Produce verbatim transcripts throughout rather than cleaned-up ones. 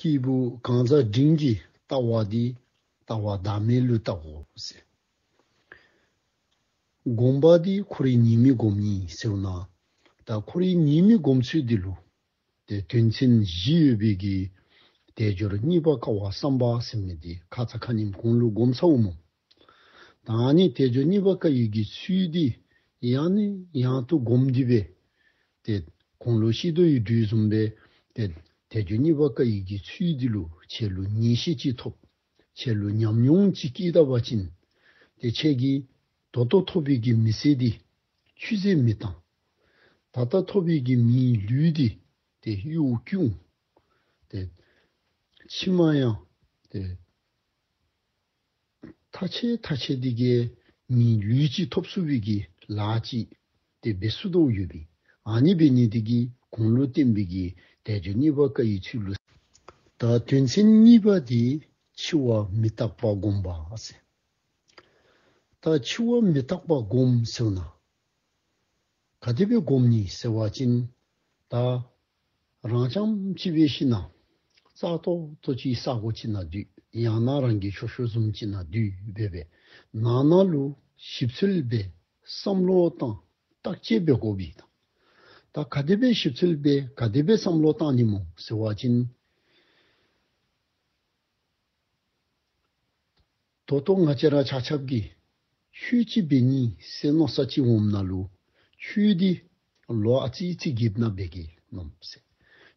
སྐྱེས་བུ་གང་ཟག་འབྲིང་གི་ལྟ་བ་འདི་ལྟ་བ་བདག་མེད་ལུ་བལྟ་དགོ་ཟེར། སྒོམ་པ་འདི་ཁོ་རའི་ཉེས་དམིགས་སྒོམ་ནི་ཟེར་བ་ན། ད་ཁོ་རའི་ཉེས་དམིགས་སྒོམ་ཚུལ་འདི་ལུ་ཏེ་དོན་ཚན་བཞི་ཡོད་པའི་གི་དལ་འབྱོར་རྙེད་པ་དཀའ་བ་བསམ་པ་ཟེར་མི་འདི་ཁ་ཙ་ཁ་ཉིནམ་གོང་ལུ་སྒོམ་ཚརཝ་སྨོ། ད་ཨ་ནི་དལ་འབྱོར་རྙེད་པ་དཀའ་བའི་གི་ཚུལ་འདི་ཡང་ནས་ཡང་དུ་སྒོམ་སྟེ་སྦེ་ཏེ་གོང་ལུ་ཤེས་དོ་ཡི་འགྲོས་བཟུམ་སྦེ་ཏེ་དལ་འབྱོར་རྙེད་པ་དཀའ་བའི་གི་ཚུལ་འདི་ལུ་ཁྱེད་ལུ་ངེས་ཤེས་ཅིག་ཐོབ། ཁྱེད་ལུ་ཉམས་མྱོང་ཅིག་སྐྱེས་ད་པ་ཅིན་ཏེ་ཁྱེད་ཀྱིས་ད་ལྟོ་ཐོབ་པའི་གི་མི་ཚེ་འདི་ཆུད་ཟོས་མི་བཏང་། ད་ལྟ་ཐོབ་པའི་གི་མིའི་ལུས་འདི་ཏེ་གཡོག་བཀྱོང་། ཏེ་ཕྱི་མ་ཡང་ཏེ་ཐ་ཆད་ཐ་ཆད་དེ་གིས་མིའི་ལུས་ཅིག་ཐོབ་ཚུགས་པའི་གི་ལཱ་ཅིག་ཏེ་འབད་ཚུགས་དོ་ཡོད་པས། ཨ་ནི་འབད་ནི་དེ་གིས་གོང་ལུ་བསྟན་པའི་གི་དལ་འབྱོར་རྙེད་པ་དཀའ་བའི་ཚུལ་ལུ། ད་དོན་ཚན་གཉིས་པ་འདི་འཆི་བ་མི་རྟག་པ་སྒོམ་པ་ཟེར། ད་འཆི་བ་མི་རྟག་པ་སྒོམ་ཟེར་ན་ག་དེ་སྦེ་སྒོམ་ནི་ཟེར་བ་ཅིན། ད་རང་རྐྱངམ་ཅིག་སྦེ་ཤི་ན་རྩ་ཏོག་ཏོ་ཅིག་ས་གོ་ཅིག་ནང་སྡོད། ཡང་ན་རང་གི་མཆོད་བཤམ་བཟུམ་ཅིག་ནང་སྡོད་སྦེ་སྦེ་ནང་ན་ལུ་ཞིབ་འཚོལ་འབད་བསམ་བློ་བཏང་བརྟག་དཔྱད་འབད་དགོ་པས། ད་ག་དེ་སྦེ་ཞིབ་འཚོལ་འབད་ག་དེ་སྦེ་བསམ་བློ་བཏང་ནི་སྨོ་ཟེར་བ་ཅིན། ད་ལྟོ་ང་བཅས་ར་ཆ་ཁྱབ་ཀྱིས་ཆོས་ཅིག་འབད་ནི་ཟེར་མནོ་བསམ་ཅིག་འོངམ་ད་ལུ་ཆོས་འདི་ལོ་ཨ་ཙི་ཅིག་རྒསཔ་ན་འབད་གེ་མནོཝ་མས་ཟེར།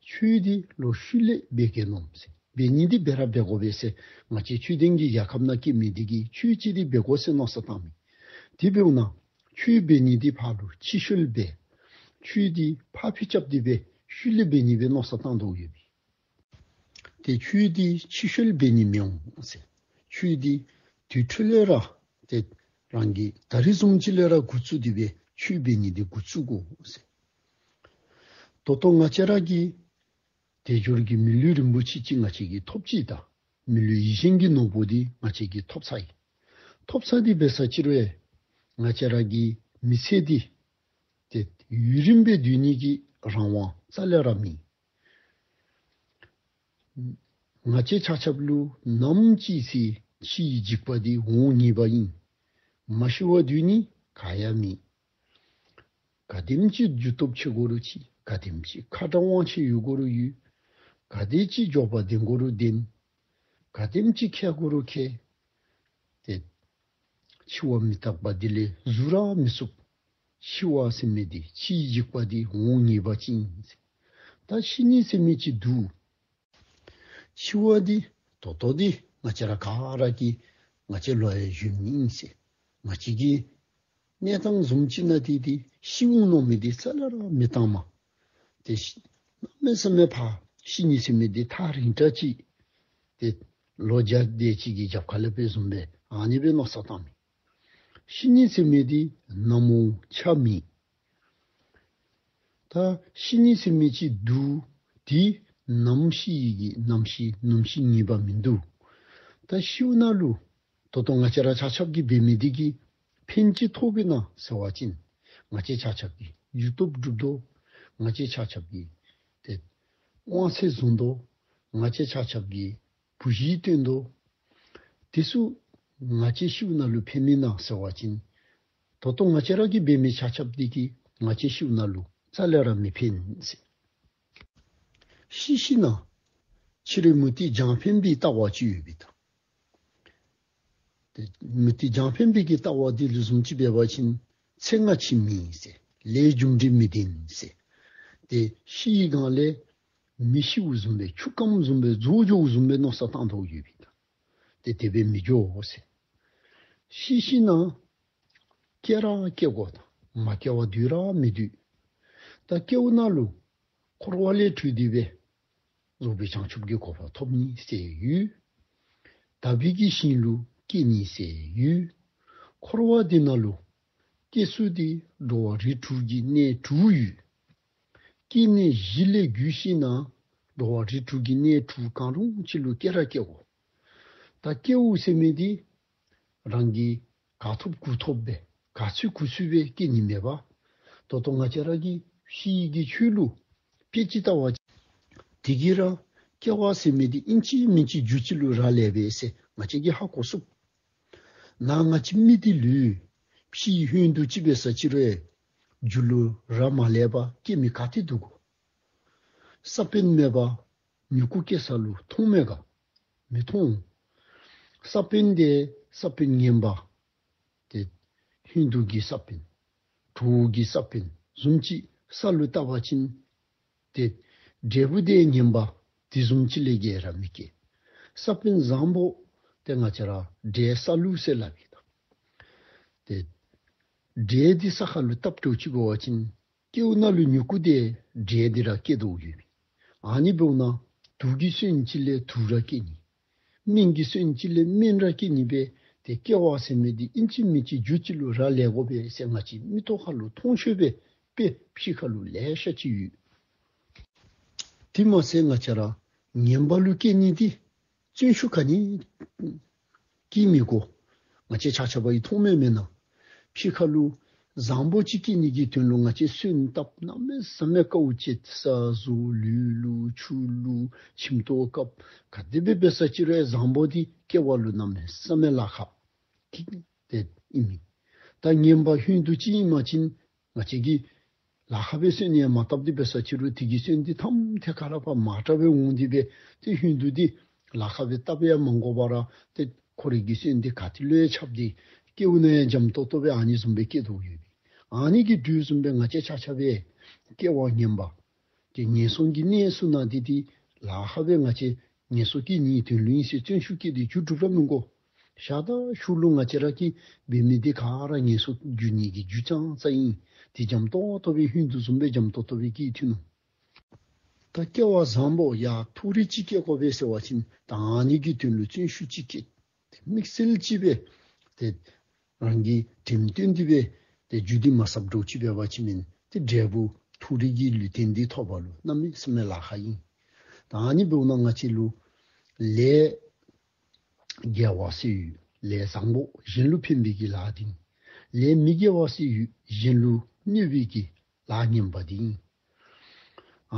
ཆོས་འདི་ལོ་ཤུལ་ལས་འབད་གེ་མནོཝ་མས་ཟེར། འབད་ནི་འདི་འབད་ར་འབད་དགོ་པས་ཟེར། ང་བཅས་ཆོས་ལྡན་གྱི་རྒྱལ་ཁབ་ནང་སྐྱེས་མི་འདི་གིས་ཆོས་ཅིག་འདི་འབད་དགོ་ཟེར་མནོ་བསམ་བཏངམ་མས། དེ་འབདཝ་ད་ཆོས་འབད་ནི་འདི་ཕར་ལུ་ཕྱི་བཤོལ་འབད། ཆོས་འདི་ཕར་ཕྱི་རྐྱབ་སྟེ་སྦེ་ཤུལ་ལས་འབད་ནི་སྦེ་མནོ་བསམ་བཏང་དོ་ཡོད་པས། ཏེ་ཆོས་འདི་ཕྱི་བཤོལ་འབད་ནི་མི་འོང་ཟེར། ཆོས་འདི་དུས་འཕྲོ་ལས་ར་ཏེ་རང་གིས་ད་རིས་བཟུམ་ཅིག་ལས་ར་འགོ་བཙུགས་ཏེ་སྦེ་ཆོས་འབད་ནི་འདི་འགོ་བཙུགས་དགོ་ཟེར། ད་ལྟོ་ང་བཅས་ར་གིས་དལ་འབྱོར་གྱི་མི་ལུས་རིན་པོ་ཆེ་ཅིག་ང་བཅས་ཀྱིས་ཐོབ་ཅི། ད་མི་ལུས་ཡིད་བཞིན་གྱི་ནོར་བུ་འདི་ང་བཅས་ཀྱིས་ཐོབ་ཚར་ཡི། ཐོབ་ཚར་ཏེ་འབད་ས་ཅིག་རུང་ཡང་ང་བཅས་ར་གི་མི་ཚེ་འདི་ཏེ་ཡུན་རིངམོ་སྦེ་སྡོད་ནི་གི་རང་དབང་རྩ་ལས་ར་མེད། ང་བཅས་ཆ་ཁྱབ་ལུ་ནམ་ཅིག་ཚེ་འཆི་བའི་འཇིགས་པ་འདི་འོང་ངེས་པ་ཨིན། མ་ཤི་བར་སྡོད་ནི་ག་ཡང་མེད། ག་དེམ་ཅིག་རྒྱུ་སྟོབས་ཆེ་དགོ་རུང་ཆེ། ག་དེམ་ཅིག་ཁ་དྲག་དབང་ཆ་ཡོད་དགོ་རུང་ཡོད། ག་དེ་ཅིག་འབྱོར་པ་ལྡན་དགོ་རུང་ལྡན། ག་དེམ་ཅིག་མཁས་དགོ་རུང་མཁས། ཏེ་འཆི་བ་མི་རྟག་པ་འདི་ལས་བཟུར་ར་མི་ཚུགས། འཆི་བ་ཟེར་མི་འདི་འཆི་བའི་འཇིགས་པ་འདི་འོང་ངེས་པ་ཅིག་ཨིན། ད་ཤི་ནི་ཟེར་མི་ཅིག་འདུག། འཆི་བ་འདི་ད་ལྟོ་འདི་ང་བཅས་ར་ག་ར་གིས་ང་བཅས་ལོ་ཡང་གཞོནམ་ཨིན་ཟེར། ང་བཅས་ཀྱི་གནས་སྟངས་བཟུམ་ཅིག་ནང་འདི་འདི་ཤི་འོང་མནོ་མི་འདི་རྩ་ལས་ར་མི་བཏངམ། ཏེ་ཤི་གནམ་མེད་ས་མེད་ཕར་ཤི་ནི་ཟེར་མི་འདི་ཐག་རིང་དྲགས་ཅིག། ཏེ་ལོ་བརྒྱ་དེ་ཅིག་གི་རྒྱབ་ཁ་ལས་འབད་བཟུམ་སྦེ་ཨ་ནི་སྦེ་མནོ་བསམ་བཏངམ་ཨིན། ཤི་ནི་ཟེར་མི་འདི་ནམ་འོང་ཆ་མེད། ད་ཤི་ནི་ཟེར་མི་ཅིག་འདུག། དེ་ནམ་ཤི་ཡི་གི་ནམ་ཤི་ནམ་ཤི་ངེས་པ་མིན་འདུག། ད་ཤིཝ་ད་ལུ་ད་ལྟོ་ང་བཅས་ར་ཆ་ཁྱབ་ཀྱིས་འབད་མི་འདི་གིས་ཕན་ཅིག་ཐོགས་པས་ན་ཟེར་བ་ཅིན་ང་བཅས་ཆ་ཁྱབ་ཀྱིས་རྒྱུ་སྟོབས་སྒྲུབ་དོ། ང་བཅས་ཆ་ཁྱབ་ཀྱིས་ཏེ་དབང་ཚད་བཟུང་དོ། ང་བཅས་ཆ་ཁྱབ་ཀྱིས་བུ་གཞི་བཏོན་དོ། དེ་ཚུ་ང་བཅས་ཤིཝ་ད་ལུ་ཕན་མེན་ན་ཟེར་བ་ཅིན་ད་ལྟོ་ང་བཅས་ར་གིས་འབད་མི་ཆ་ཁྱབ་འདི་གིས་ང་བཅས་ཤིཝ་ད་ལུ་རྩ་ལས་ར་མི་ཕན་ཟེར། ཤི་ཤི་ན་ཕྱི་རོལ་མུ་སྟེགས་རྒྱང་འཕེན་པའི་ལྟ་བ་ཅིག་ཡོད་པས་ད། ཏེ་མུ་སྟེགས་རྒྱང་འཕེན་པའི་གི་ལྟ་བ་འདི་ལུ་བཟུམ་ཅིག་འབད་བ་ཅིན་ཚེ་སྔ་ཕྱི་མེད་ཟེར། ལས་རྒྱུ་འབྲས་མི་ལྡན་ཟེར། ཏེ་ཤི་བའི་སྒང་ལས་མི་ཤིཝ་བཟུམ་སྦེ་ཆུ་སྐམ་བཟུམ་སྦེ་རྫོགས་འགྱོཝ་བཟུམ་སྦེ་མནོ་བསམ་བཏང་དོ་ཡོད་པས་ད། ཏེ་དེ་སྦེ་མི་འགྱོ་ཟེར། ཤི་ཤི་ན་སྐྱེ་ར་སྐྱེ་དགོ་ད། མ་སྐྱེ་བར་སྡོད་ར་མི་སྡོད། ད་སྐྱེཝ་ད་ལུ་འཁོར་བ་ལས་གྲོལ་ཏེ་སྦེ་རྫོགས་པའི་བྱང་ཆུབ་ཀྱི་གོ་འཕང་ཐོབ་ནི་ཟེར་ཡོད། དག་པའི་གི་ཞིང་ལུ་སྐྱེ་ནི་ཟེར་ཡོད། འཁོར་བ་འདི་ནང་ལུ་སྐྱེ་ས་འདི་འགྲོ་བ་རིགས་དྲུག་གི་གནས་དྲུག་ཡོད། སྐྱེ་གནས་བཞི་ལས་བརྒྱུད་ཤིཝ་ད་འགྲོ་བ་རིགས་དྲུག་གི་གནས་དྲུག་གང་རུང་ཅིག་ལུ་སྐྱེ་ར་སྐྱེ་དགོ། ད་སྐྱེཝ་ཟེར་མི་འདི་རང་གིས་ག་ཐོབ་གུ་ཐོབ་སྦེ་ག་ཚུད་གུ་ཚུད་སྦེ་སྐྱེ་ནི་མེད་པར་ད་ལྟོ་ང་བཅས་ར་གི་ཤི་ཡི་གི་ཆོས་ལུ་དཔེ་ཅིག་བལྟ་བ་ཅིན་དེ་གིས་ར་ སྐྱེ་བ་ཟེར་མི་འདི་ཨིན་ཅི་མིན་ཅི་རྒྱུ་ཅིག་ལུ་རག་ལས་པས་ཟེར་ང་བཅས་ཀྱིས་ཧ་གོ་ཚུགས། ནཱ་ང་བཅས་མི་འདི་ལུ་ཕྱིའི་ཧིན་དུ་ཅིག་འབད་ས་ཅིག་རུང་རྒྱུ་ལུ་རག་མ་ལས་པར་སྐྱེ་མི་ག་ཏེ་འདུག་གོ། ས་བོན་མེད་པར་མྱུ་གུ་སྐྱེ་ས་ལུ་མཐོང་མས་ག། མི་མཐོང་། ས་བོན་དེ་ས་བོན་ངན་པ། ཏེ་ཧིན་དུ་གི་ས་བོན། གྲོ་བོ་གི་ས་བོན་བཟུམ་ཅིག་ས་ལུ་བཏབ་པ་ཅིན་ཏེ་འབྲས་བུ་དེ་ངན་པ་དེ་བཟུམ་ཅིག་ལས་བརྒལ་ར་མི་སྐྱེ། ས་བོན་བཟང་པོ་དེ་ང་བཅས་ར་འབྲས་སཱ་ལུ་ཟེར་སླབ་ཨིན། ཏེ་འབྲས་འདི་ས་ཁ་ལུ་བཏབ་འགྱོ་ཅི་འབད་བ་ཅིན་སྐྱེ་བོ་ནང་ལུ་མྱུ་གུ་དེ་འབྲས་འདི་ར་སྐྱེ་དོ་ཡོད་པས། ཨ་ནི་འབདཝ་ད་དུག་གི་སོན་ཅིག་ལས་དུག་ར་སྐྱེ་ནི། སྨན་གྱི་སོན་ཅིག་ལས་སྨན་ར་སྐྱེ་ནི་སྦེ་ཏེ་སྐྱེ་བ་ཟེར་མི་འདི་ཨིན་ཅི་མིན་ཅི་རྒྱུ་ཅིག་ལུ་རག་ལས་དགོ་པས་ཟེར་ང་བཅས་མིག་ཏོ་ཁ་ལུ་མཐོང་ཆོས་སྦེ་དཔེ་ཕྱི་ཁ་ལུ་ལེ་ཤ་ཅིག་ཡོད། དེ་མ་ཚད་ང་བཅས་ར་ངན་པ་ལུ་སྐྱེ་ནི་འདི་བརྩོན་ཤུགས་ག་ནི་ཀྱིས་མི་དགོ། ང་བཅས་ཆ་ཁྱབ་ཡང་མཐོང་མས་མེན་ན། ཕྱི་ཁ་ལུ་བཟང་པོ་ཅིག་སྐྱེ་ནི་གི་དོན་ལུ་ང་བཅས་སོན་བཏབ་གནམ་མེད་ས་མེད་དཀའཝ་སྤྱད། ས་བཟོ་ལུད་བླུག་ཆུ་བླུག་ཁྱིམ་ཐོག་བཀབ། ག་དེ་སྦེ་འབད་ས་ཅིག་རུང་བཟང་པོ་འདི་སྐྱེ་བ་ལུ་གནམ་མེད་ས་མེད་ལཱ་ཁག་ཅིག་ཏེ་ཨིན་མས། ད་ངན་པ་ཧིན་དུ་ཅིག་ཨིན་པ་ཅིན་ང་བཅས་ཀྱིས་ལཱ་ཁག་སྦེ་སོན་ཡང་མ་བཏབ་སྟེ་འབད་ས་ཅིག་རུང་དེ་གི་སོན་འདི་ཐམ་ཐད་ཁ་ར་ཕར་མར་དྲག་སྦེ་འོང་སྟེ་སྦེ་ཏེ་ཧིན་དུ་འདི་ལཱ་ཁག་སྦེ་བཏབ་ཡང་མ་དགོ་པར་ཏེ་ཁོ་རའི་གི་སོན་འདི་ག་ཏེ་ལུ་ཡང་ཁྱབ་སྟེ་སྐྱེ་བོ་ནང་ཡང་འཇམ་ཏོག་ཏོ་སྦེ་ཨ་ནི་བཟུམ་སྦེ་སྐྱེ་དོ་ཡོད་པས། ཨ་ནི་གི་དུས་བཟུམ་སྦེ་ང་བཅས་ཆ་ཁྱབ་སྦེ་སྐྱེ་བ་ངན་པ་ཏེ་ངན་སོང་གི་གནས་ཚུ་ནང་འདི་ཏེ་ལཱ་ཁག་སྦེ་ང་བཅས་ངན་སོང་སྐྱེ་ནིའི་དོན་ལུ་ཨིན་ཟེར་བརྩོན་ཤུགས་བསྐྱེད་དེ་རྒྱུ་སྒྲུབ་ར་མི་དགོ། ཤ་སྟག་ཤུལ་ལུ་ང་བཅས་ར་གིས་འབད་མི་འདི་ག་ར་ངན་སོང་འགྱུར་ནི་གི་རྒྱུ་ཙང་ཙང་ཨིན། ཏེ་འཇམ་ཏོག་ཏོ་སྦེ་ཧིན་དུ་བཟུམ་སྦེ་འཇམ་ཏོག་ཏོ་སྦེ་སྐྱེ་ཐོན་ནུག། ད་སྐྱེ་བ་བཟང་པོ་ཡང་མཐོ་རིས་ཅིག་སྐྱེ་དགོ་པས་ཟེར་བ་ཅིན་ད་ཨ་ནི་གི་དོན་ལུ་བརྩོན་ཤུགས་ཅིག་བསྐྱེད། ཏེ་དམིགས་བསལ་ཅིག་སྦེ་ཏེ་རང་གིས་དྲན་བཏོན་ཏེ་སྦེ་ཏེ་རྒྱུ་འདི་མ་ཟབ་འགྱོ་ཅིག་འབད་བ་ཅིན་མེན་ཏེ་འབྲས་བུ་མཐོ་རིས་ཀྱི་ལུས་རྟེན་འདི་ཐོབ་པ་ལུ་གནམ་མེད་ས་མེད་ལཱ་ཁག་ཨིན། ད་ཨ་ནི་འབདཝ་ད་ང་བཅས་ལུ་ལས་དགེ་བ་ཟེར་ཡོད། ལས་བཟང་པོ་གཞན་ལུ་ཕན་པའི་གི་ལཱ་འདི་ཨིན། ལས་མི་དགེ་བ་ཟེར་ཡོད། གཞན་ལུ་གནོད་པའི་གི་ལཱ་ངན་པ་འདི་ཨིན།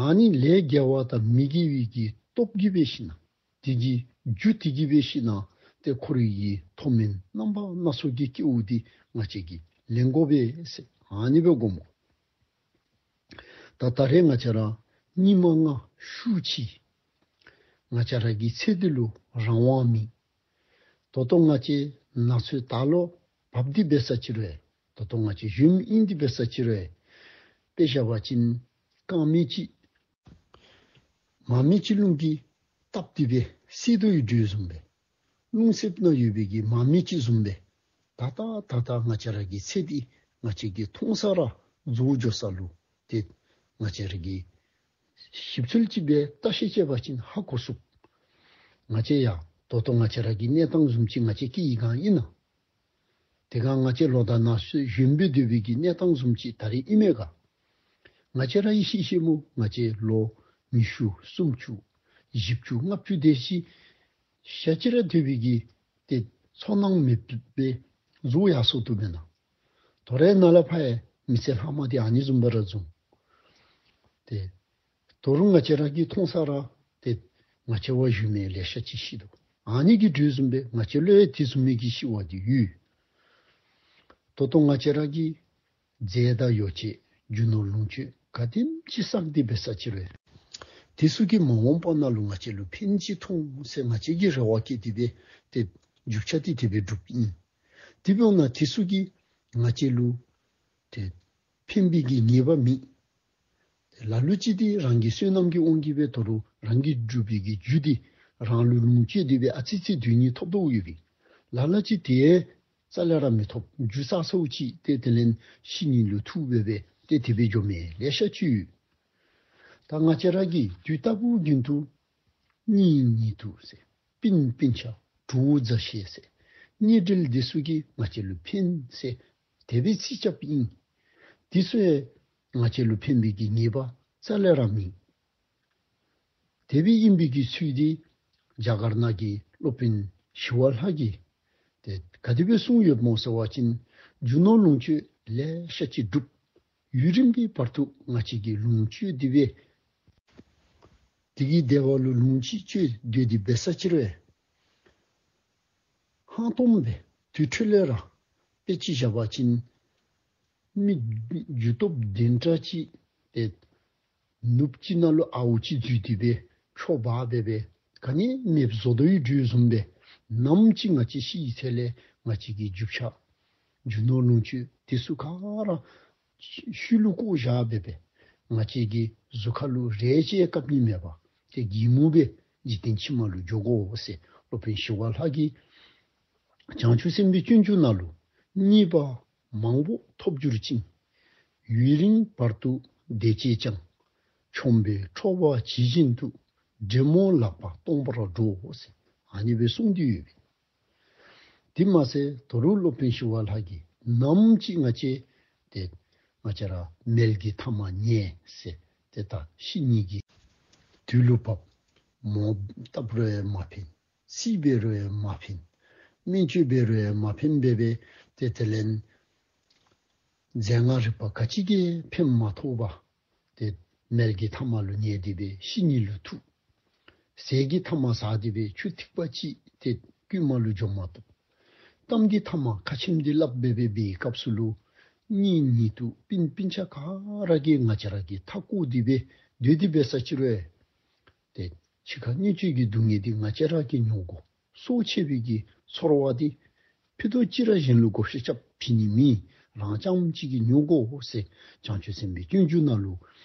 ཨ་ནི་ལས་དགེ་བ་དང་མི་དགེ་བའི་གི་སྟོབས་ཀྱིས་འབད་ཞིན་ན་དེ་གི་རྒྱུ་དེ་གིས་འབད་ཞིན་ན་ཏེ་ཁོ་རའི་གི་མཐོ་དམན་རྣམ་པ་སྣ་ཚོགས་ཀྱི་སྐྱེ་བོ་འདི་ང་བཅས་ཀྱིས་ལེན་དགོ་པས་ཟེར་ཨ་ནི་སྦེ་སྒོམ་དགོ། ད་ད་རེས་ང་བཅས་ར་ཉིན་མ་ལྔ་ཤུལ་ཅིག་ང་བཅས་ར་གི་ཚེ་འདི་ལུ་རང་དབང་མེད། ད་ལྟོ་ང་བཅས་ནང་ཚུད་ད་ལོག་བབས་ཏེ་འབད་ས་ཅིག་རུང་ད་ལྟོ་ང་བཅས་ཡུན་ཨིན་ཏེ་འབད་ས་ཅིག་རུང་དཔེ་བཞག་པ་ཅིན་རྐང་མི་ཅིག་མར་མེ་ཅིག་རླུང་གིས་བཏབ་སྟེ་སྦེ་བསད་དོ་ཡོདཔ་བཟུམ་སྦེ། རླུང་གསེབ་ནང་ཡོད་པའི་གི་མར་མེ་ཅིག་བཟུམ་སྦེ། ད་ལྟོ་ད་ལྟོ་ང་བཅས་ར་གི་ཚེ་འདི་ང་བཅས་ཀྱིས་མཐོང་ས་ར་རྫོགས་འགྱོ་ས་ལུ་ཏེ་ང་བཅས་ར་གིས་ཞིབ་འཚོལ་ཅིག་སྦེ་བརྟག་ཞིབ་རྐྱབ་པ་ཅིན་ཧ་གོ་ཚུགས། ང་བཅས་ཡང་ད་ལྟོ་ང་བཅས་ར་གི་གནས་སྟངས་བཟུམ་ཅིག་ང་བཅས་ཀྱི་ཡི་ག་ཨིན་ན། དེ་སྒང་ང་བཅས་ལོ་དང་ན་ཚོད་གཞོན་པའི་སྡོད་པའི་གི་གནས་སྟངས་བཟུམ་ཅིག་ད་རེས་ཨིན་མས་ག། ང་བཅས་ར་ཡང་ཤེས་ཤེས་སྨོ། ང་བཅས་ལོ་ཉི་ཤུ་སུམ་ཅུ་བཞི་བཅུ་ལྔ་བཅུ་དེ་ཅིག་ཞག་ཅིག་ར་སྡོད་པའི་གི་ཏེ་ཚོར་སྣང་མེདཔ་སྦེ་རྫོགས་ཡར་སོང་དོ་མེན་ན། ད་རེས་ནཱ་ལས་ཕར་ཡང་མི་ཚེ་ལྷག་མ་འདི་ཨ་ནི་བཟུམ་སྦེ་ར་འཛོམས། ཏེ་ད་རུང་ང་བཅས་ར་གིས་མཐོང་ས་ར་ཏེ་ང་བཅས་བ་གཞོན་མི་ལེ་ཤ་ཅིག་ཤི་དོ། ཨ་ནི་གི་དུས་བཟུམ་སྦེ་ང་བཅས་ལུ་ཡང་དེ་བཟུམ་མའི་གི་ཤི་བ་འདི་ཡོད། ད་ལྟོ་ང་བཅས་ར་གིས་རྫས་དང་ཡོ་བྱད་རྒྱུ་ནོར་ལོངས་སྤྱོད་ག་དེམ་ཅིག་བསགས་ཏེ་འབད་ས་ཅིག་རུང་དེ་ཚུ་གིས་མ་འོངས་པ་ནང་ལུ་ང་བཅས་ལུ་ཕན་ཅིག་ཐོགས་འོང་ཟེར་ང་བཅས་ཀྱིས་རེ་བ་བསྐྱེད་དེ་སྦེ་ཏེ་རྒྱུ་ཆ་འདི་དེ་སྦེ་སྒྲུབ་ཨིན། དེ་འབདཝ་ད་དེ་ཚུ་གིས་ང་བཅས་ལུ་ཏེ་ཕན་པའི་གི་ངེས་པ་མེད། ལ་ལུ་ཅིག་འདི་རང་གི་བསོད་ནམས་ཀྱི་དབང་གིས་སྦེ་ད་རུང་རང་གིས་སྒྲུབ་པའི་གི་རྒྱུ་འདི་རང་ལུ་ལོངས་སྤྱོད་དེ་སྦེ་ཨ་ཙི་ཙི་དོན་གཉིས་ཐོབ་དོ་ཡོད་པས། ལ་ལུ་ཅིག་དེ་རྩ་ལས་ར་མི་ཐོབ། རྒྱུ་བསགས་ཚརཝ་ཅིག་ཏེ་དེ་ལས་ཤི་ནི་ལུ་ཐུག་སྦེ་སྦེ་ཏེ་དེ་སྦེ་འགྱོ་མི་ལེ་ཤ་ཅིག་ཡོད། ད་ང་བཅས་ར་གིས་དུས་རྟག་བུ་རྒྱུན་དུ་གཉེན་ཉེ་དུ་ཟེར་སྤུན་སྤུན་ཆ་གྲོགས་མཛའ་བཤེས་ཟེར་གཉེན་འབྲེལ་འདི་ཚུ་གིས་ང་བཅས་ལུ་ཕན་ཟེར་དེ་སྦེ་རྩིས་རྐྱབ་ཨིན། འདི་ཚུ་ཡང་ང་བཅས་ལུ་ཕན་པའི་གི་ངེས་པ་རྩ་ལས་ར་མེད། དེ་སྦེ་ཨིན་པའི་གི་ཚུལ་འདི་རྒྱ་གར་ནང་གི་སློབ་དཔོན་ཞི་བ་ལྷ་གིས་ཏེ་ག་དེ་སྦེ་གསུངས་ཡོདཔ་སྨོ་ཟེར་བ་ཅིན་རྒྱུ་ནོར་ལོངས་སྤྱོད་ལེ་ཤ་ཅིག་སྒྲུབ། ཡུན་རིང་པོའི་བར་དུ་ང་བཅས་ཀྱིས་ལོངས་སྤྱོད་དེ་སྦེ་ དེ་གི་བདེ་བ་ལུ་ལོངས་སྤྱོད་སྤྱོད་སྡོད་དེ་འབད་ས་ཅིག་རུང་ཧང་སྟོང་སྦེ་དུར་ཁྲོད་ལས་ར་དཔེ་ཅིག་བཞག་པ་ཅིན་མི་རྒྱུ་སྟོབས་ལྡན་དྲགས་ཅིག་ཏེ་ནུབ་ཅིག་ནང་ལུ་ཨརཝ་ཅིག་འཛུལ་ཏེ་སྦེ་འཕྱོག་འབག་སྦེ་སྦེ་ག་ནི་མེདཔ་བཟོ་དོ་ཡོད་དོ་བཟུམ་སྦེ་ནམ་ཅིག་ང་བཅས་ཤི་ཚེ་ལས་ང་བཅས་ཀྱི་རྒྱུ་ཆ་རྒྱུ་ནོར་ལོངས་སྤྱོད་དེ་ཚུ་ག་ར་ཤུལ་ལུ་བཀོ་བཞག་སྦེ་སྦེ་ང་བཅས་ཀྱི་གཟུགས་ཁ་ལུ་རས་ཅིག་བཀབ་ནི་མེད་པར་ཏེ་གད་མོ་སྦེ་འཇིག་རྟེན་ཕྱི་མ་ལུ་འགྱོ་དགོ་ཟེར་སློབ་དཔོན་ཞི་བ་ལྷ་གིས་བྱང་ཆུབ་སེམས་དཔའི་སྤྱོད་འཇུག་ནང་ལུ་རྙེད་པ་མང་པོ་ཐོབ་གྱུར་ཅིང་། ཡུན་རིང་བར་དུ་བདེ་སྐྱིད་ཀྱང་། ཆོམ་པའི་ཁྲོ་བ་ཇི་བཞིན་དུ། འདྲེ་མོ་ལག་པ་སྟོང་པར་འགྲོ་ཟེར་ཨ་ནི་སྦེ་གསུངས་ཏེ་ཡོད། དེ་མ་ཚད་ད་རུང་སློབ་དཔོན་ཞི་བ་ལྷ་གིས་ནམ་ཅིག་ང་བཅས་ཏེ་ང་བཅས་ར་མལ་གྱི་ཐ་མ་ཉལ་ཟེར་ཏེ་ད་ཤི་ནི་གི་དུས་ལུ་བབ། མོ་བཏབ་རུང་ཡང་མ་ཕན། རྩིས་འབད་རུང་ཡང་མ་ཕན། སྨན་བཅོས་འབད་རུང་ཡང་མ་ཕན་སྦེ་སྦེ་ཏེ་དེ་ལས་རྫས་སྔགས་རིག་པ་ག་ཅི་གིས་ཕན་མ་ཐོགས་པར་ཏེ་མལ་གྱི་ཐ་མ་ལུ་ཉལ་ཏེ་སྦེ་ཤི་ནི་ལུ་ཐུག། ཟས་ཀྱི་ཐ་མ་ཟ་སྟེ་སྦེ་ཆུ་ཐིགས་པ་ཅིག་ཏེ་རྐུན་མ་ལུ་འཇོམས་མ་བཏུབ། གཏམ་གྱི་ཐ་མ་ཁ་ཆེམས་འདི་སླབ་སྦེ་སྦེ་སྦེ་སྐབས་སུ་ལུ་གཉེན་ཉེ་དུ་སྤུན་སྤུན་ཆ་ག་ར་གིས་ང་བཅས་ར་གི་མཐའ་བསྐོར་ཏེ་སྦེ་སྡོད་དེ་འབད་ས་ཅིག་རུང་ཏེ་འཆི་ཁ་མྱོས་བྱེད་ཀྱི་སྡུག་བསྔལ་འདི་ང་བཅས་ར་གིས་མྱོང་དགོ། སྲོག་ཆད་པའི་གི་ཚོར་བ་འདི་ཕུད་རྡོག་གཅིག་ར་གཞན་ལུ་བགོ་བཤའ་རྐྱབ་ཕན་ནི་མེད། རང་རྐྱངམ་གཅིག་གིས་མྱོང་དགོ་ཟེར་བྱང་ཆུབ་སེམས་དཔའི་སྤྱོད་འཇུག་ནང་ལུ།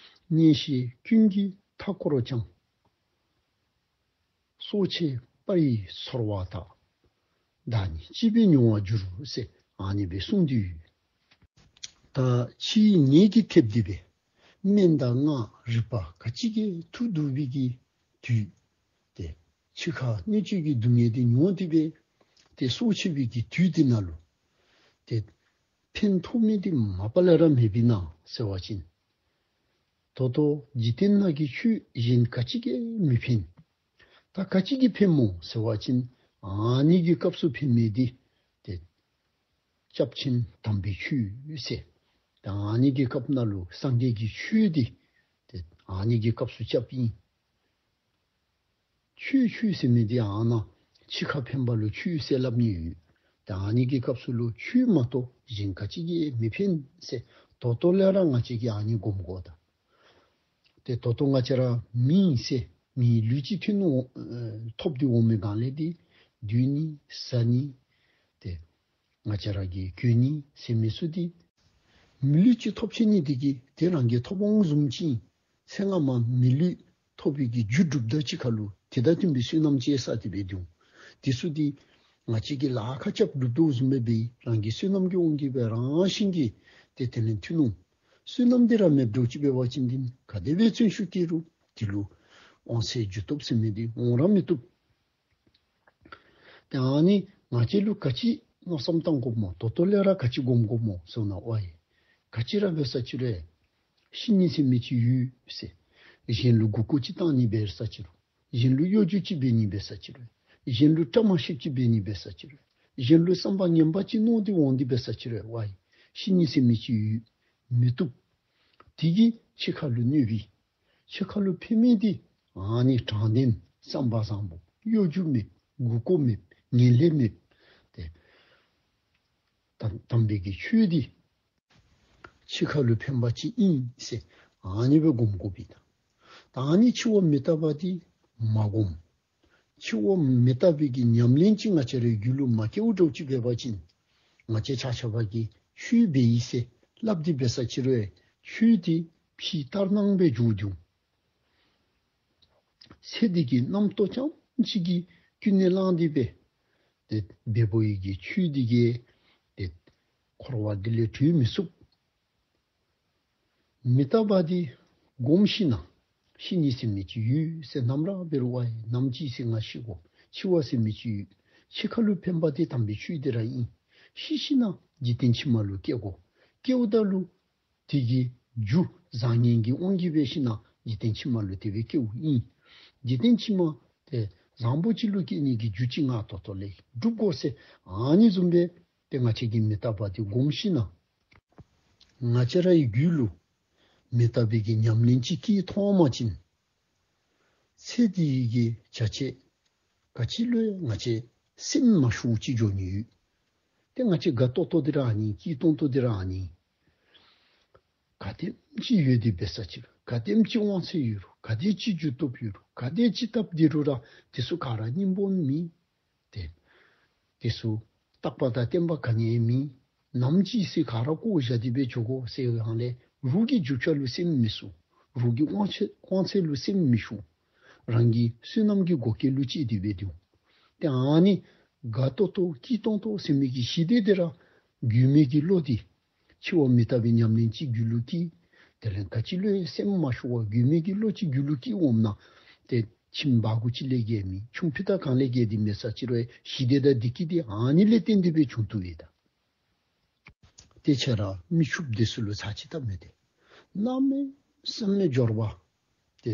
གཉེན་བཤེས་ཀུན་གྱིས་མཐའ་བསྐོར་ཀྱང་། སྲོག་ཆད་པ་ཡི་ཚོར་བ་དག། བདག་ཉིད་སྐྱིད་པས་མྱོང་བར་འགྱུར་ཟེར་ཨ་ནི་སྦེ་གསུངས་ཏེ་ཡོད། ད་འཆི་ནད་ཀྱིས་ཐེབས་ཏེ་སྦེ་སྨན་དང་སྔགས་རིག་པ་ག་ཅི་གིས་མཐུ་སྡུག་པའི་གི་དུས་ཏེ་འཆི་ཁ་མྱོས་བྱེད་ཀྱི་སྡུག་བསྔལ་འདི་མྱོང་སྟེ་སྦེ་ཏེ་སྲོག་ཆད་པའི་གི་དུས་འདི་ནང་ལུ་ཏེ་ཕན་ཐོགས་མི་འདི་མ་པ་ལས་ར་མེདཔ་ཨིན་ན་ཟེར་བ་ཅིན་ད་ལྟོ་འཇིག་རྟེན་ནང་གི་ཆོས་གཞན་ག་ཅི་གིས་མི་ཕན། ད་ག་ཅི་གིས་ཕན་སྨོ་ཟེར་བ་ཅིན་ཨ་ནི་གི་སྐབས་སུ་ཕན་མི་འདི་ཏེ་སྐྱབས་ཆེན་དམ་པའི་ཆོས་ཟེར། ད་ཨ་ནི་གི་སྐབས་ནང་ལུ་སངས་རྒྱས་ཀྱི་ཆོས་འདི་ཏེ་ཨ་ནི་གི་སྐབས་སུ་སྐྱབས་ཨིན། ཆོས་ཆོས་ཟེར་མི་འདི་ཨ་ནཱ་འཆི་ཁ་ཕན་པ་ལུ་ཆོས་ཟེར་སླབ་ནི་ཡོད། ད་ཨ་ནི་གི་སྐབས་སུ་ལུ་ཆོས་མ་གཏོགས་གཞན་ག་ཅི་གིས་མི་ཕན་ཟེར་ད་ལྟོ་ལས་ར་ང་བཅས་ཀྱིས་ཨ་ནི་སྒོམ་དགོ་ད། ཏེ་ད་ལྟོ་ང་བཅས་ར་མི་ཟེར་མིའི་ལུས་ཅིག་ཐོན་ནུག་ཨེ་ཐོབ་སྟེ་འོང་མི་སྒང་ལས་འདི་སྡོད་ནི་ཟ་ནི་ཏེ་ང་བཅས་ར་གིས་གྱོན་ནི་ཟེར་མི་ཚུ་འདི་མི་ལུས་ཅིག་ཐོབ་ཆི་ནི་འདི་གིས་ཏེ་རང་གིས་ཐོབ་འོང་བཟུམ་ཅིག་ཨིན། ཚེ་སྔ་མ་མི་ལུས་ཐོབ་པའི་གི་རྒྱུ་སྒྲུབ་ད་ཅིག་ཁར་ལུ་དེ་དང་མཐུན་པའི་བསོད་ནམས་ཅིག་བསགས་ཏེ་སྦེ་འདུག། དེ་ཚུ་འདི་ང་བཅས་ཀྱིས་ལཱ་ཁག་རྐྱབ་སྒྲུབ་དོ་བཟུམ་སྦེ་སྦེ་རང་གི་བསོད་ནམས་ཀྱི་དབང་གིས་སྦེ་རང་བཞིན་གྱིས་ཏེ་དེ་ལས་ཐོན་ནུག། བསོད་ནམས་འདི་ར་མེདཔ་འགྱོ་ཅི་འབད་བ་ཅིན་འདི་ག་དེ་སྦེ་བརྩོན་ཤུགས་བསྐྱེད་རུང་དེ་ལུ་དབང་ཚད་རྒྱུ་སྟོབས་ཟེར་མི་འདི་འོང་ར་མི་བཏུབ། ཏེ་ཨ་ནི་ང་བཅས་ལུ་ག་ཅི་མནོ་བསམ་བཏང་དགོཔ་སྨོ། ད་ལྟོ་ལས་ར་ག་ཅི་སྒོམ་དགོཔ་སྨོ་ཟེར་ན་ཝའི་ག་ཅི་ར་འབད་ས་ཅིག་རུང་ཤི་ནི་ཟེར་མི་ཅིག་ཡོད་ཟེར། གཞན་ལུ་མགུ་སྐོར་ཅིག་བཏང་ནི་འབད་ས་ཅིག་རུང་གཞན་ལུ་གཡོ་སྒྱུ་ཅིག་འབད་ནི་འབད་ས་ཅིག་རུང་གཞན་ལུ་བཀྲ་མ་ཤིསཔ་ཅིག་འབད་ནི་འབད་ས་ཅིག་རུང་གཞན་ལུ་བསམ་པ་ངན་པ་ཅིག་མནོ་སྟེ་འོང་སྟེ་འབད་ས་ཅིག་རུང་ཝའི་ཤི་ནི་ཟེར་མི་ཅིག་ཡོད། མི་བཏུབ། དེ་གིས་འཆི་ཁ་ལུ་གནོད་པའི་འཆི་ཁ་ལུ་ཕན་མི་འདི་ཨ་ནི་དྲང་བདེན་བསམ་པ་བཟང་པོ་གཡོ་སྒྱུ་མེད་མགུ་སྐོར་མེད་ངན་ལྷད་མེད་ཏེ་དམ་དམ་པའི་གི་ཆོས་འདི་འཆི་ཁ་ལུ་ཕན་པ་ཅིག་ཨིན་ཟེར་ཨ་ནི་སྦེ་སྒོམ་དགོ་པས་ད། ད་ཨ་ནི་འཆི་བ་མི་རྟག་པ་འདི་མ་སྒོམ། འཆི་བ་མི་རྟག་པའི་གི་ཉམས་ལེན་ཅིག་ང་བཅས་རའི་རྒྱུད་ལུ་མ་སྐྱེཝ་འགྱོ་ཅི་འབད་བ་ཅིན་ང་བཅས་ཆ་ཁྱབ་ཀྱིས་ཆོས་འབད་ཡི་ཟེར་སླབ་སྟེ་འབད་ས་ཅིག་རུང་ཆོས་འདི་ཕྱི་ལྟར་སྣང་སྦེ་འགྱོ་འགྱོ། ཚེ་འདི་གི་རྣམ་རྟོག་རྐྱངམ་གཅིག་གིས་ཀུན་ནས་བསླངས་ཏེ་སྦེ་ཏེ་འབདཝ་ཨིན་གྱི་ཆོས་འདི་གིས་ཏེ་འཁོར་བ་འདི་ལས་གྲོལ་མི་ཚུགས། མི་རྟག་པ་འདི་སྒོམ་ཤེས་ན་ཤི་ནི་ཟེར་མི་ཅིག་ཡོད་ཟེར་ནམ་ར་འབད་རུང་ཝའི་ནམ་ཅིག་ཟེར་ང་ཤི་དགོ། འཆི་བ་ཟེར་མི་ཅིག་ཡོད། འཆི་ཁ་ལུ་ཕན་པ་འདི་དམ་པའི་ཆོས་འདི་ར་ཨིན། ཤི་ཤི་ན་འཇིག་རྟེན་ཕྱི་མ་ལུ་སྐྱེ་དགོ། སྐྱེཝ་ད་ལུ་དེ་གི་རྒྱུ་བཟང་ངན་གྱི་དབང་གིས་འབད་ཤི་ན་འཇིག་རྟེན་ཕྱི་མ་ལུ་དེ་སྦེ་སྐྱེཝ་ཨིན། འཇིག་རྟེན་ཕྱི་མ་ཏེ་བཟང་པོ་ཅིག་ལུ་སྐྱེ་ནི་གི་རྒྱུ་ཅིག་ང་ད་ལྟོ་ལས་སྒྲུབ་དགོ་ཟེར་ཨ་ནི་བཟུམ་སྦེ་ཏེ་ང་བཅས་ཀྱིས་མི་རྟག་པ་འདི་སྒོམ་ཤེས་ན་ང་བཅས་རའི་རྒྱུད་ལུ་མི་རྟག་པའི་གི་ཉམས་ལེན་ཅིག་སྐྱེས་ཐོན་པ་ཅིན་ ཚེ་འདི་གི་བྱ་བྱེད་ག་ཅི་ལུ་ཡང་ང་བཅས་སེམས་མ་ཤོར་ཅིག་འགྱོ་ནི་ཡོད། ཏེ་ང་བཅས་དགའ་ཏོག་ཏོ་འདི་ར་ཨ་ནི་སྐྱིད་ཏོང་ཏོ་འདི་ར་ཨ་ནི། ག་དེམ་ཅིག་ཡོད་དེ་འབད་ས་ཅིག་རུང་ག་དེམ་ཅིག་དབང་ཚད་ཡོད་རུང་ག་དེ་ཅིག་རྒྱུ་སྟོབས་ཡོད་རུང་ག་དེ་ཅིག་སྟབས་བདེ་རུང་ར་དེ་ཚུ་ག་ར་སྙིང་པོ་མེད། ཏེ་དེ་ཚུ་རྟག་པ་དང་བརྟན་པ་ག་ནི་ཡང་མེད། ནམ་ཅིག་ཚེ་ག་ར་བཀོ་བཞག་སྟེ་སྦེ་འགྱོ་དགོ་ཟེར་བའི་སྒང་ལས་རོགས་ཀྱི་རྒྱུ་ཆ་ལུ་སེམས་མི་ཤོར། རོགས་ཀྱི་དབང་ཚད་དབང་ཚད་ལུ་སེམས་མི་ཤོར། རང་གི་བསོད་ནམས་ཀྱི་བགོ་སྐལ་ལུ་ཅིག་སྟེ་སྦེ་འདུག། ཏེ་ཨ་ནི་དགའ་ཏོག་ཏོ་སྐྱིད་ཏོང་ཏོ་ཟེར་མི་གི་ཞི་བདེ་འདི་ར་རྒུད་མེད་ཀྱི་བློ་འདི་འཆི་བ་མི་རྟག་པའི་ཉམས་ལེན་ཅིག་རྒྱུད་ལུ་སྐྱེས། དེ་ལས་ག་ཅི་ལུ་ཡང་སེམས་མ་ཤོར་བར་རྒུད་མེད་ཀྱི་བློ་ཅིག་རྒྱུད་ལུ་སྐྱེས་འོངམ་ན། ཏེ་ཁྱིམ་སྦ་གུ་ཅིག་ལས་བརྒལ་མེད། ཆུང་ཕུད་དང་གང་ལས་བརྒལ་ཏེ་མེད་ས་ཅིག་རུང་ཞི་བདེ་དང་བདེ་སྐྱིད་འདི་ཨ་ནི་ལས་བརྟེན་ཏེ་སྦེ་བྱུང་བཏུབ་པས་ད། ཏེ་ཁྱེད་ར་མི་ཕྱུགཔོ་འདི་ཚུ་ལུ་ཚར་གཅིག་བལྟ་མི་དེ་གནམ་མེད་ས་མེད་འབྱོར་པ་ཏེ་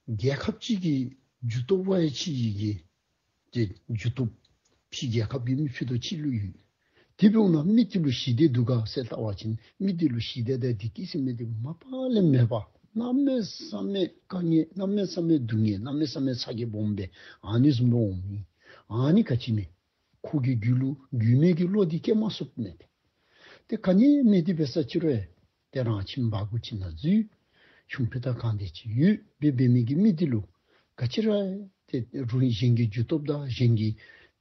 རྒྱལ་ཁབ་ཅིག་གི་རྒྱུ་སྟོབས་བ་ཡང་ཅིག་གི་ཏེ་རྒྱུ་སྟོབས་ཕྱི་རྒྱལ་ཁབ་ཀྱི་མི་ཕུད་རྡོག་ཅིག་ལུ་ཡོད། དེ་འབདཝ་ད་མི་དེ་ལུ་ཞི་བདེ་འདུག་ག་ཟེར་བལྟ་བ་ཅིན་མི་དེ་ལུ་ཞི་བདེ་དང་བདེ་སྐྱིད་ཟེར་མི་དེ་མ་པ་ལས་མེད་པ། གནམ་མེད་ས་མེད་དཀའ་ངལ་གནམ་མེད་ས་མེད་སྡུག་བསྔལ་གནམ་མེད་ས་མེད་ཚ་གྱང་སྦོམ་སྦེ་ཨ་ནི་བཟུམ་སྦེ་འོང་མི་ཨ་ནི་ག་ཅི་མས། ཁོ་གི་རྒྱུད་ལུ་རྒྱུད་མེད་ཀྱི་བློ་འདི་སྐྱེ་མ་ཚུགསཔ་མས། ཏེ་ག་ནི་མེད་དེ་འབད་ས་ཅིག་རུང་ཡང་ཏེ་རང་ཁྱིམ་སྦ་གུ་ཅིག་ནང་འཛུལ། ཆུང་ཕུད་དང་གང་དེ་ཅིག་ཡོད་སྦེ་འབད་མི་གི་མི་དེ་ལུ་ག་ཅི་ར་ཏེ་རུང་གཞན་གྱི་རྒྱུ་སྟོབས་དང་གཞན་གྱི་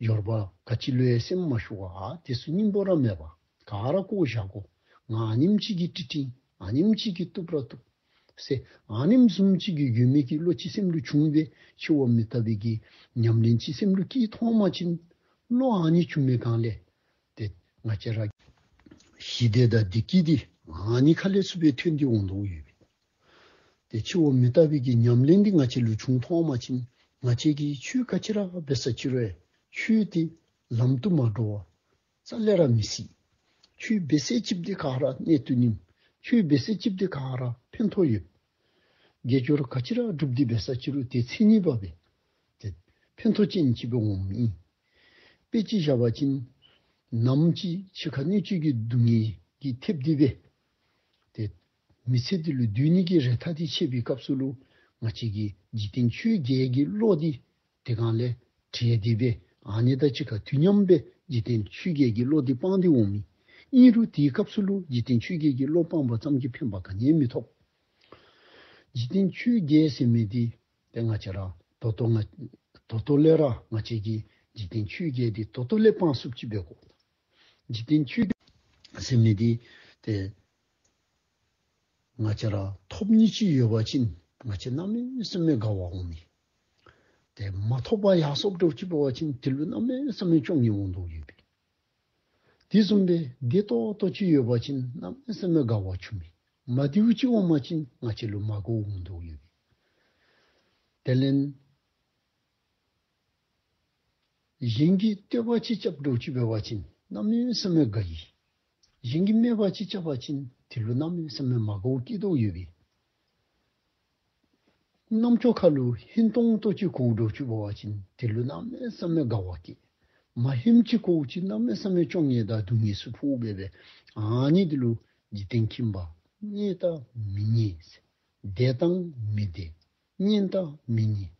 འབྱོར་པ་ག་ཅི་ལུ་ཡང་སེམས་མ་ཤོར་བར་ཨ་དེ་ཚུ་སྙིང་པོ་ར་མེད་པར་ག་ར་བཀོ་བཞག་དགོ། ང་ཨ་ནེམ་ཅིག་གིས་ཀྲིག་ཀྲི་ཨ་ནེམ་ཅིག་གིས་བཏུབ་ར་བཏུབ་ཟེར་ཨ་ནེམ་བཟུམ་ཅིག་གི་རྒྱུད་མེད་ཀྱི་བློ་ཅིག་སེམས་ལུ་བྱུང་སྦེ་འཆི་བ་མི་རྟག་པའི་གི་ཉམས་ལེན་ཅིག་སེམས་ལུ་སྐྱེས་ཐོན་པ་ཅིན་བློ་ཨ་ནི་བྱུང་མི་སྒང་ལས་ཏེ་ང་བཅས་ར་ཞི་བདེ་དང་བདེ་སྐྱིད་འདི་ཨ་ནི་ཁ་ལས་ཚུར་སྦེ་ཐོན་ཏེ་འོང་དོ་ཡོད་པས། ཏེ་འཆི་བ་མི་རྟག་པའི་གི་ཉམས་ལེན་འདི་ང་བཅས་ལུ་བྱུང་ཐོན་པ་ཅིན་ང་བཅས་ཀྱིས་ཆོས་ག་ཅི་ར་འབད་ས་ཅིག་རུང་ཆོས་དེ་ལམ་དུ་མ་འགྲོ་བར་རྩ་ལས་ར་མི་སྲིད། ཆོས་འབད་ས་ཅིག་འདི་ག་ར་གནད་དུ་སྙོམས། ཆོས་འབད་ས་ཅིག་འདི་ག་ར་ཕན་ཐོགས་ཡོད། དགེ་སྦྱོར་ག་ཅི་ར་སྒྲུབ་སྟེ་འབད་ས་ཅིག་རུང་ཏེ་མཚན་ཉིད་པ་སྦེ་ཏེ་ཕན་ཐོགས་ཅན་ཅིག་སྦེ་འོངམ་ཨིན། དཔེ་ཅིག་བཞག་པ་ཅིན་ནམ་ཅིག་འཆི་ཁ་གནད་གཅོད་ཀྱི་སྡུག་བསྔལ་གྱིས་ཐེབས་ཏེ་སྦེ་ཏེ་མི་ཚེ་འདི་ལུ་སྡོད་ནི་གི་རེ་ཐག་འདི་ཆད་པའི་སྐབས་སུ་ལུ་ང་བཅས་ཀྱི་འཇིག་རྟེན་ཆོས་བརྒྱད་ཀྱི་བློ་འདི་དེ་སྒང་ལས་བྲལ་ཏེ་སྦེ་ཨ་ནི་དང་གཅིག་ཁར་དུས་མཉམ་སྦེ་འཇིག་རྟེན་ཆོས་བརྒྱད་ཀྱི་བློ་འདི་སྤངས་ཏེ་འོང་མི། ཨིན་རུང་དེའི་སྐབས་སུ་ལུ་འཇིག་རྟེན་ཆོས་བརྒྱད་ཀྱི་བློ་སྤངས་པ་ཙམ་གྱིས་ཕན་པ་ག་ནི་ཡང་མི་ཐོགས། འཇིག་རྟེན་ཆོས་བརྒྱད་ཟེར་མི་འདི་ཏེ་ང་བཅས་ར་ད་ལྟོ་ང་ད་ལྟོ་ལས་ར་ང་བཅས་ཀྱིས་འཇིག་རྟེན་ཆོས་བརྒྱད་འདི་ད་ལྟོ་ལས་སྤང་ཚུགསཔ་ཅིག་འབད་དགོ། འཇིག་རྟེན་ཆོས་བརྒྱད་ཟེར་མི་འདི་ཏེ་ང་བཅས་ར་ཐོབ་ནི་ཅིག་ཡོད་པ་ཅིན་ང་བཅས་གནམ་མེད་ས་མེད་དགའ་བ་འོང་མི། ཏེ་མ་ཐོབ་པར་ཡར་སོཔ་འདྲཝ་ཅིག་འབད་བ་ཅིན་དེ་ལུ་གནམ་མེད་ས་མེད་བཅོ་ལྔ་འོང་དོ་ཡོད་པས། དེ་བཟུམ་སྦེ་བདེ་ཏོག་ཏོ་ཅིག་ཡོད་པ་ཅིན་གནམ་མེད་ས་མེད་དགའ་བ་བྱུང་མི། མ་བདེཝ་ཅིག་འོང་པ་ཅིན་ང་བཅས་ལུ་མ་དགའཝ་འོང་དོ་ཡོད་པས། དེ་ལས་གཞན་གྱིས་བསྟོད་པ་ཅིག་རྐྱབ་འདྲཝ་ཅིག་འབད་བ་ཅིན་གནམ་མེད་ས་མེད་དགའ་ཡི། གཞན་གྱིས་སྨད་པ་ཅིག་རྐྱབ་པ་ཅིན་དེ་ལུ་གནམ་མེད་ས་མེད་མ་དགའཝ་སྐྱེ་དོ་ཡོད་པས། རྣམ་ཅོ་ཁ་ལུ་ཧིང་ཏོང་ཏོ་ཅིག་གོཝ་འདྲཝ་ཅིག་འབད་བ་ཅིན་དེ་ལུ་གནམ་མེད་ས་མེད་དགའ་བ་སྐྱེ། མ་ཧིངམ་ཅིག་གོཝ་ཅིག་གནམ་མེད་ས་མེད་བཅོ་ལྔ་དང་སྡུག་བསྔལ་ཚུ་ཕོག་སྦེ་སྦེ། ཨ་ནི་འདི་ལུ་འཇིག་རྟེན་ཁྱིམ་པ་རྙེད་དང་མི་རྙེད་ཟེར། བདེ་དང་མི་བདེ། སྙན་དང་མི་སྙན།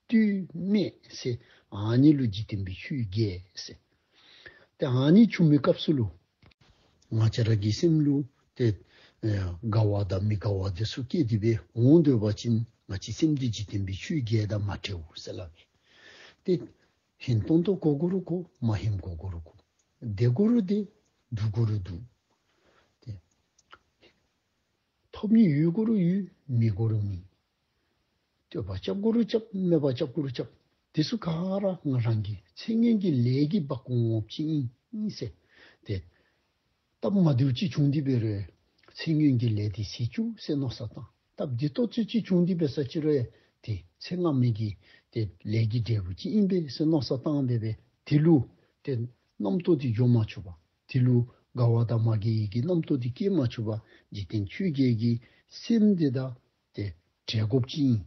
བཏུབ་སྨད་ཟེར། ཨ་ནི་ལུ་འཇིག་རྟེན་པའི་ཆོས་བརྒྱད་ཟེར། ཏེ་ཨ་ནི་བྱུང་མི་སྐབས་སུ་ལུ་ང་བཅས་ར་གི་སེམས་ལུ་ཏེ་ཨེ་དགའ་བ་དང་མི་དགའ་བ་དེ་ཚུ་སྐྱེས་ཏེ་སྦེ་འོང་སྡོད་པ་ཅིན་ང་བཅས་སེམས་འདི་འཇིག་རྟེན་པའི་ཆོས་བརྒྱད་དང་མ་བྲལཝ་ཟེར་སླབ་ཨིན། ཏེ་ཧིང་ཏོང་ཏོ་གོ་དགོ་རུང་གོ། མ་ཧིངམ་གོ་དགོ་རུང་གོ། བདེ་དགོ་རུང་བདེ། སྡུག་དགོ་རུང་སྡུག། ཏེ་ཐོབ་ནི་ཡོད་དགོ་རུང་ཡོད། མེད་དགོ་རུང་མེད། བསྟོད་པ་རྐྱབ་དགོ་རུང་རྐྱབ། སྨད་པ་རྐྱབ་དགོ་རུང་རྐྱབ། དེ་ཚུ་ག་ར་ང་རང་གི་ཚེ་སྔོན་གྱི་ལས་ཀྱི་འབག་འོངམ་ཅིག་ཨིན་ཟེར། ཏེ་སྟབས་མ་བདེཝ་ཅིག་བྱུང་སྟེ་འབད་རུང་ཚེ་སྔོན་གྱི་ལས་དེ་ཟད་བཅུག་ཟེར་མནོ་བསམ་བཏང་། སྟབས་བདེ་ཏོག་ཏོ་ཅིག་བྱུང་སྟེ་འབད་ས་ཅིག་རུང་ཏེ་ཚེ་སྔ་མའི་གི་ཏེ་ལས་ཀྱི་འབྲས་བུ་ཅིག་ཨིན་པས་ཟེར་མནོ་བསམ་བཏང་སྦེ་སྦེ་དེ་ལུ་ཏེ་རྣམ་རྟོག་འདི་འཇོམས་མ་ཚུགས་པར་དེ་ལུ་དགའ་བ་དང་མ་དགའ་བའི་གི་རྣམ་རྟོག་འདི་སྐྱེ་མ་ཚུགས་པར་འཇིག་རྟེན་ཆོས་བརྒྱད་ཀྱི་སེམས་འདི་དང་ཏེ་བྲལ་དགོཔ་ཅིག་ཨིན།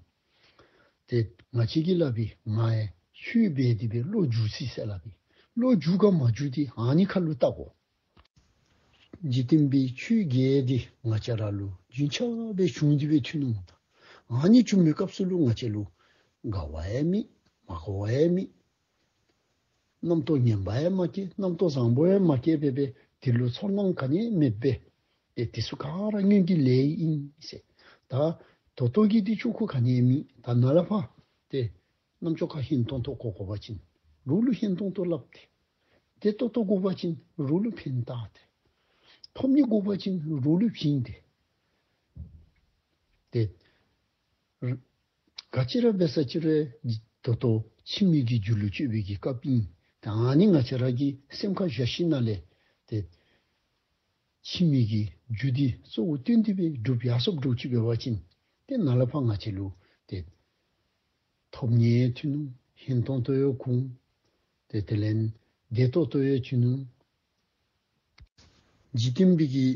ཏེ་ང་བཅས་ཀྱིས་སླབ་པའི་ང་ཡང་ཆོས་འབད་དེ་སྦེ་བློ་འགྱུར་ཅི་ཟེར་སླབ་པའི་བློ་འགྱུར་ག་མ་འགྱུར་འདི་ཨ་ནི་ཁ་ལུ་བལྟ་དགོ། འཇིག་རྟེན་པའི་ཆོས་བརྒྱད་འདི་ང་བཅས་ར་ལུ་རྒྱུན་ཆགས་སྦེ་བྱུང་སྟེ་སྦེ་ཐོན་འོང་ད། ཨ་ནི་བྱུང་མི་སྐབས་སུ་ལུ་ང་བཅས་ལུ་དགའ་བ་ཡང་མེད། མ་དགའ་བ་ཡང་མེད། རྣམ་རྟོག་ངན་པ་ཡང་མ་སྐྱེ། རྣམ་རྟོག་བཟང་པོ་ཡང་མ་སྐྱེ་བར་སྦེ་དེ་ལུ་ཚོར་སྣང་ག་ནི་ཡང་མེད་པར་སྦེ་དེ་ཚུ་ག་ར་སྔོན་གྱི་ལས་ཨིན་ཟེར། ད་ད་ལྟོ་གི་དེ་ཆོ་ག་ག་ནི་ཡང་མེད། ད་ནཱ་ལས་ཕར་ཏེ་རྣམ་ཅོ་ཁར་ཧིང་ཏོང་ཏོ་གོ་དགོ་པ་ཅིན་རོགས་ལུ་ཧིང་ཏོང་ཏོ་སླབ་སྟེ། བདེ་ཏོག་ཏོ་དགོ་པ་ཅིན་རོགས་ལུ་ཕན་བཏགས་ཏེ། ཐོབ་ནི་དགོ་པ་ཅིན་རོགས་ལུ་བྱིན་ཏེ། ཏེ་ག་ཅི་ར་འབད་ས་ཅི་རུང་ད་ལྟོ་ཕྱི་མའི་གི་རྒྱུ་ལུ་སྤྱོད་པའི་གི་སྐབས་ཨིན། ད་ཨ་ནི་ང་བཅས་ར་གིས་སེམས་ཁར་བཞག་ཞིནམ་ལས་ཏེ་ཕྱི་མའི་གི་རྒྱུ་འདི་གཙོ་བོ་བཏོན་ཏེ་སྦེ་སྒྲུབ་ཡར་སོཔ་འདྲཝ་ཅིག་འབད་བ་ཅིན་ཏེ་ནཱ་ལས་ཕར་ང་བཅས་ལུ་ཏེ་ཐོབ་ནི་ཡང་ཐོན་ནུག། ཧིང་ཏོང་ཏོ་ཡང་གོ་ཏེ་དེ་ལས་བདེ་ཏོག་ཏོ་ཡང་བྱུང་ནུག། འཇིག་རྟེན་པའི་གི་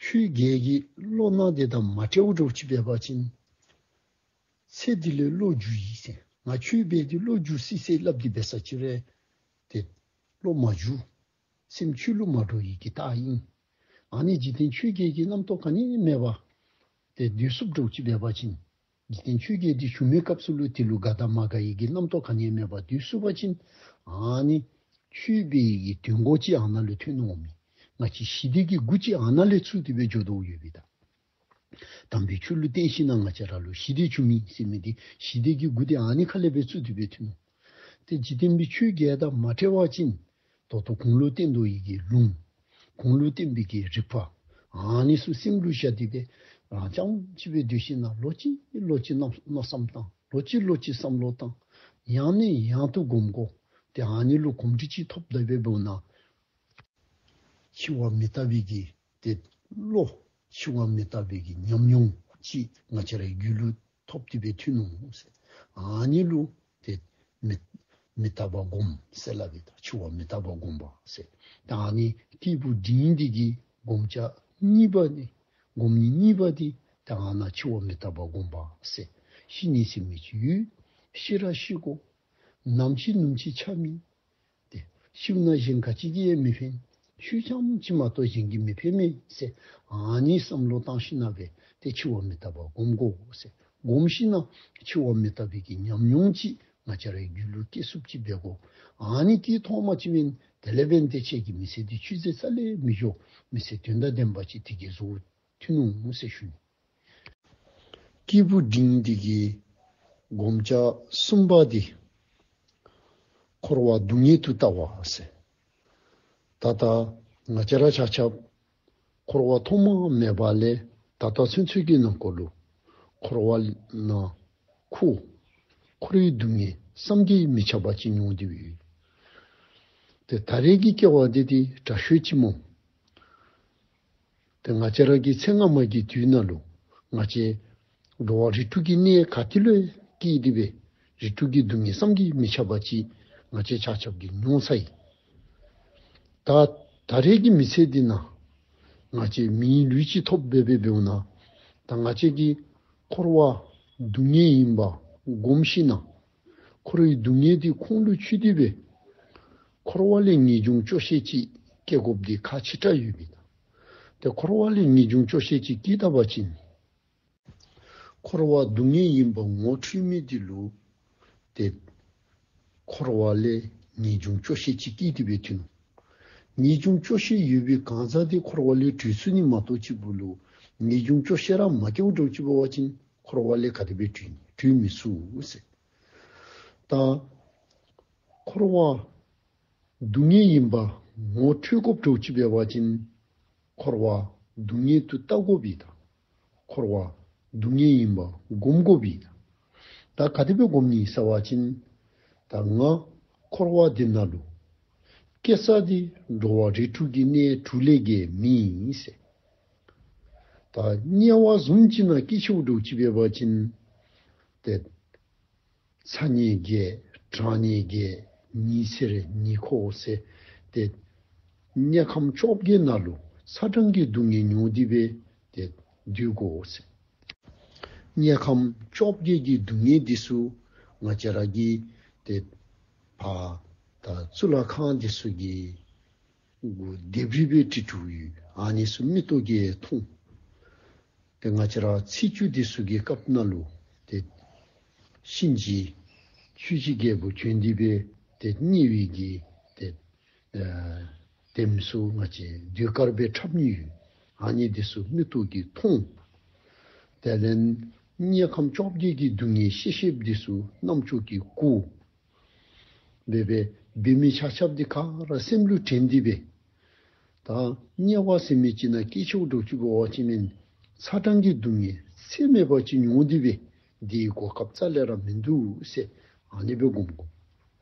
ཆོས་བརྒྱད་ཀྱི་བློ་སྣ་དེ་དང་མ་བྲལཝ་འདྲཝ་ཅིག་འབད་བ་ཅིན་ཚེ་འདི་ལས་བློ་འགྱུར་ཡི་ཟེར། ང་ཆོས་འབད་དེ་བློ་འགྱུར་སི་སི་སླབ་སྟེ་འབད་ས་ཅི་རུང་ཏེ་བློ་མ་འགྱུར། སེམས་ཆོས་ལུ་མ་འགྲོ་ཡི་གི་རྟགས་ཨིན། ཨ་ནི་འཇིག་རྟེན་ཆོས་བརྒྱད་ཀྱི་རྣམ་རྟོག་ག་ནི་ཡང་མེད་པར་ཏེ་སྡོད་ཚུགསཔ་འདྲཝ་ཅིག་འབད་བ་ཅིན་འཇིག་རྟེན་ཆོས་བརྒྱད་འདི་བྱུང་མི་སྐབས་སུ་ལུ་དེ་ལུ་དགའ་དང་མ་དགའ་ཡི་གི་རྣམ་རྟོག་ག་ནི་ཡང་མེད་པར་སྡོད་ཚུགས་པ་ཅིན་ཨ་ནི་ཆོས་འབད་ཡི་གི་དོན་གོ་ཅིག་ཨ་ནཱ་ལུ་ཐོན་འོང་མི། ང་བཅས་ཞི་བདེ་གི་སྒོ་ཅིག་ཨ་ནཱ་ལས་ཚུགས་ཏེ་སྦེ་འགྱོ་དོ་ཡོདཔ་ད། དམ་པའི་ཆོས་ལུ་བརྟེན་ཞིནམ་ལས་ང་བཅས་ར་ལུ་ཞི་བདེ་བྱུང་མི་ཟེར་མི་འདི་ཞི་བདེ་གི་སྒོ་འདི་ཨ་ནི་ཁ་ལས་སྦེ་ཚུགས་ཏེ་སྦེ་ཐོན་འོང་། ཏེ་འཇིག་རྟེན་པའི་ཆོས་བརྒྱད་དང་མ་བྲལ་བ་ཅིན་ད་ལྟོ་གོང་ལུ་བསྟན་དོ་ཡི་གི་ལུང་། གོང་ལུ་བསྟན་པའི་གི་རིགས་པ་ཨ་ནི་ཚུ་སེམས་ལུ་བཞག་སྟེ་སྦེ་རང་རྐྱངམ་ཅིག་སྦེ་སྡོད་ཞིནམ་ལས་ལོག་ཅི་ལོག་ཅི་མནོ་བསམ་བཏང་། ལོག་ཅི་ལོག་ཅི་བསམ་བློ་བཏང་། ཡང་ནས་ཡང་དུ་སྒོམ་དགོ། ཏེ་ཨ་ནི་ལུ་གོམས་འདྲིས་ཅིག་ཐོབ་སྟེ་སྦེ་འབདཝ་ད་འཆི་བ་མི་རྟག་པའི་གི་ཏེ་བློ་འཆི་བ་མི་རྟག་པའི་གི་ཉམས་མྱོང་ཅིག་ང་བཅས་རའི་རྒྱུད་ལུ་ཐོབ་སྟེ་སྦེ་ཐོན་འོང་ཟེར། ཨ་ནི་ལུ་ཏེ་མི་མི་རྟག་པ་སྒོམ་ཟེར་སླབ་ཨིན། ད་འཆི་བ་མི་རྟག་པ་སྒོམ་པ་ཟེར། ད་ཨ་ནི་སྐྱེས་བུ་འབྲིང་འདི་གི་སྒོམ་བྱ་གཉིས་པ་འདི་སྒོམ་ནི་གཉིས་པ་འདི་ད་ཨ་ནཱ་འཆི་བ་མི་རྟག་པ་སྒོམ་པ་ཟེར། ཤི་ནི་ཟེར་མི་ཅིག་ཡོད། ཤི་ར་ཤི་དགོ། ནམ་ཤི་ནུམ་ཅིག་ཆ་མེད། ཏེ་ཤིཝ་ན་གཞན་ག་ཅི་གིས་ཡང་མི་ཕན། ཆོས་རྐྱངམ་ཅིག་མ་གཏོགས་གཞན་གྱིས་མི་ཕན་མས་ཟེར། ཨ་ནི་བསམ་བློ་བཏང་ཞིནམ་ལས་ཏེ་འཆི་བ་མི་རྟག་པ་སྒོམ་དགོ་ཟེར། སྒོམ་ཞིནམ་ལས་འཆི་བ་མི་རྟག་པའི་གི་ཉམས་མྱོང་ཅིག་ང་བཅས་རའི་རྒྱུད་ལུ་སྐྱེ་ཚུགསཔ་ཅིག་འབད་དགོ། ཨ་ནི་སྐྱེ་ཐོག་མ་ཅིག་འབདན་དེ་ལས་འབདན་ཏེ་ཁྱེད་ཀྱི་མི་ཚེ་འདི་ཆུད་ཟོས་རྩ་ལས་མི་འགྱོ། མི་ཚེ་དོན་དང་ལྡན་པ་ཅིག་དེ་གིས་བཟོ་ཐུབ་ནུག་ཟེར་ཞུ་ནི། སྐྱེས་བུ་འབྲིང་འདི་གི་སྒོམ་བྱ་གསུམ་པ་འདི་འཁོར་བ་སྡུག་བསྔལ་དུ་ལྟ་བ་ཟེར། ད་ལྟ་ང་བཅས་ར་ཆ་ཁྱབ་འཁོར་བ་ཐོག་མ་མེད་པ་ལས་ད་ལྟ་ཚུན་ཚོད་ཀྱི་ནང་འཁོད་ལུ་འཁོར་བ་ནང་ཁུ་འཁོར་བའི་སྡུག་བསྔལ་བསམ་གྱིས་མི་ཁྱབ་པ་ཅིག་མྱོང་སྟེ་ཡོད། ཏེ་ད་རེས་ཀྱི་སྐྱེ་བ་འདི་ཏེ་དྲག་ཤོས་ཅིག་སྨོ། ཏེ་ང་བཅས་ར་གི་ཚེ་སྔ་མ་གི་དུས་ནང་ལུ་ང་བཅས་འགྲོ་བ་རིགས་དྲུག་གི་གནས་ག་ཏེ་ལུ་སྐྱེས་ཏེ་སྦེ་རིགས་དྲུག་གི་སྡུག་བསྔལ་བསམ་གྱིས་མི་ཁྱབ་པ་ཅིག་ང་བཅས་ཆ་ཁྱབ་ཀྱིས་མྱོང་ཚར་ཡི། ད་ད་རེས་ཀྱི་མི་ཚེ་འདི་ནང་ང་བཅས་མིའི་ལུས་ཅིག་ཐོབ་སྦེ་སྦེ་འབདཝ་ད་ད་ང་བཅས་ཀྱིས་འཁོར་བ་སྡུག་བསྔལ་ཨིནམ་སྒོམ་ཞིནམ་ལས་འཁོར་བའི་སྡུག་བསྔལ་འདི་ཁོང་ལུ་ཆུད་དེ་སྦེ་འཁོར་བ་ལས་ངེས་འབྱུང་སྐྱོ་ཤས་ཅིག་སྐྱེ་དགོཔ་འདི་ཁག་ཆེ་དྲགས་ཡོདཔ་ཨིན། ཏེ་འཁོར་བ་ལས་ངེས་འབྱུང་སྐྱོ་ཤས་ཅིག་སྐྱེས་ད་པ་ཅིན་འཁོར་བ་སྡུག་བསྔལ་ཨིནམ་ངོ་འཕྲོད་མི་འདི་ལུ་ཏེ་འཁོར་བ་ལས་ངེས་འབྱུང་སྐྱོ་ཤས་ཅིག་སྐྱེས་ཏེ་སྦེ་ཐོན་ནུག། ངེས་འབྱུང་སྐྱོ་ཤས་ཡོད་པའི་གང་ཟག་འདི་འཁོར་བ་ལས་གྲོལ་ཚུགས་ནི་མ་གཏོགས་ཅིག་པོ་ལུ་ངེས་འབྱུང་སྐྱོ་ཤས་ར་མ་སྐྱེཝ་འདྲཝ་ཅིག་འབད་བ་ཅིན་འཁོར་བ་ལས་ག་དེ་སྦེ་གྲོལ་ནི་གྲོལ་མི་ཚུགས་ཟེར། ད་འཁོར་བ་སྡུག་བསྔལ་ཨིནམ་ངོ་འཕྲོད་དགོཔ་འདྲཝ་ཅིག་འབད་བ་ཅིན་འཁོར་བ་སྡུག་བསྔལ་དུ་ལྟ་དགོཔ་ཨིན། འཁོར་བ་སྡུག་བསྔལ་ཨིནམ་སྒོམ་དགོཔ་ཨིན། ད་ག་དེ་སྦེ་སྒོམ་ནི་ཟེར་བ་ཅིན་ད་ང་འཁོར་བ་འདི་ནང་ལུ་སྐྱེ་ས་འདི་འགྲོ་བ་རིགས་དྲུག་གི་གནས་དྲུག་ལས་བརྒལ་མེད་ཟེར། ད་དམྱལ་བ་བཟུམ་ཅིག་ནང་སྐྱེ་ཆོག་འདྲཝ་ཅིག་འབད་བ་ཅིན་ཏེ་ཚ་དམྱལ་བརྒྱད་གྲང་དམྱལ་བརྒྱད་ཉི་ཚེར་ཉི་ཁོག་ཟེར་ཏེ་དམྱལ་ཁམས་བཅོ་བརྒྱད་ནང་ལུ་ཚ་གྲང་གི་སྡུག་བསྔལ་མྱོང་སྟེ་སྦེ་ཏེ་སྡོད་དགོ་ཟེར། དམྱལ་ཁམས་བཅོ་བརྒྱད་ཀྱི་སྡུག་བསྔལ་འདི་ཚུ་ང་བཅས་ར་གིས་ཏེ་ཕར་ད་གཙུག་ལག་ཁང་འདི་ཚུ་གི་ལྡེབས་རིས་སྦེ་བྲིས་བྲིསཝ་ཡོད། ཨ་ནི་ཚུ་མིག་ཏོ་གིས་མཐོང་། ཏེ་ང་བཅས་ར་ཚེས་བཅུ་འདི་ཚུ་གི་སྐབས་ནང་ལུ་ ཏེ་གཤིན་རྗེ་ཆོས་ཀྱི་རྒྱལ་པོ་བྱོན་ཏེ་སྦེ་ཏེ་དམྱལ་བའི་གི་ཏེ་ཨ་གདམས་སུ་ང་བཅས་ཟློས་གར་སྦེ་འཁྲབ་ནི་ཡོད། ཨ་ནི་འདི་ཚུ་མིག་ཏོ་གིས་མཐོང་། དེ་ལས་དམྱལ་ཁམས་བཅོ་བརྒྱད་ཀྱི་སྡུག་བསྔལ་ཤེས་ཤེསཔ་འདི་ཚུ་རྣམ་ཅོ་གིས་གོ། འབད་འབད་འབད་མི་ཆ་ཁྱབ་འདི་ག་ར་སེམས་ལུ་དྲན་ཏེ་སྦེ། ད་དམྱལ་བ་ཟེར་མི་ཅིག་ནང་སྐྱེ་ཆོག་འགྱོ་ཅི་འབད་བ་ཅིན་ཚ་གྲང་གི་སྡུག་བསྔལ་ཚད་མེད་པ་ཅིག་མྱོང་སྟེ་སྦེ་འདི་གོ་སྐབས་རྩ་ལས་ར་མིན་འདུག་ཟེར་ཨ་ནི་སྦེ་སྒོམ་དགོ།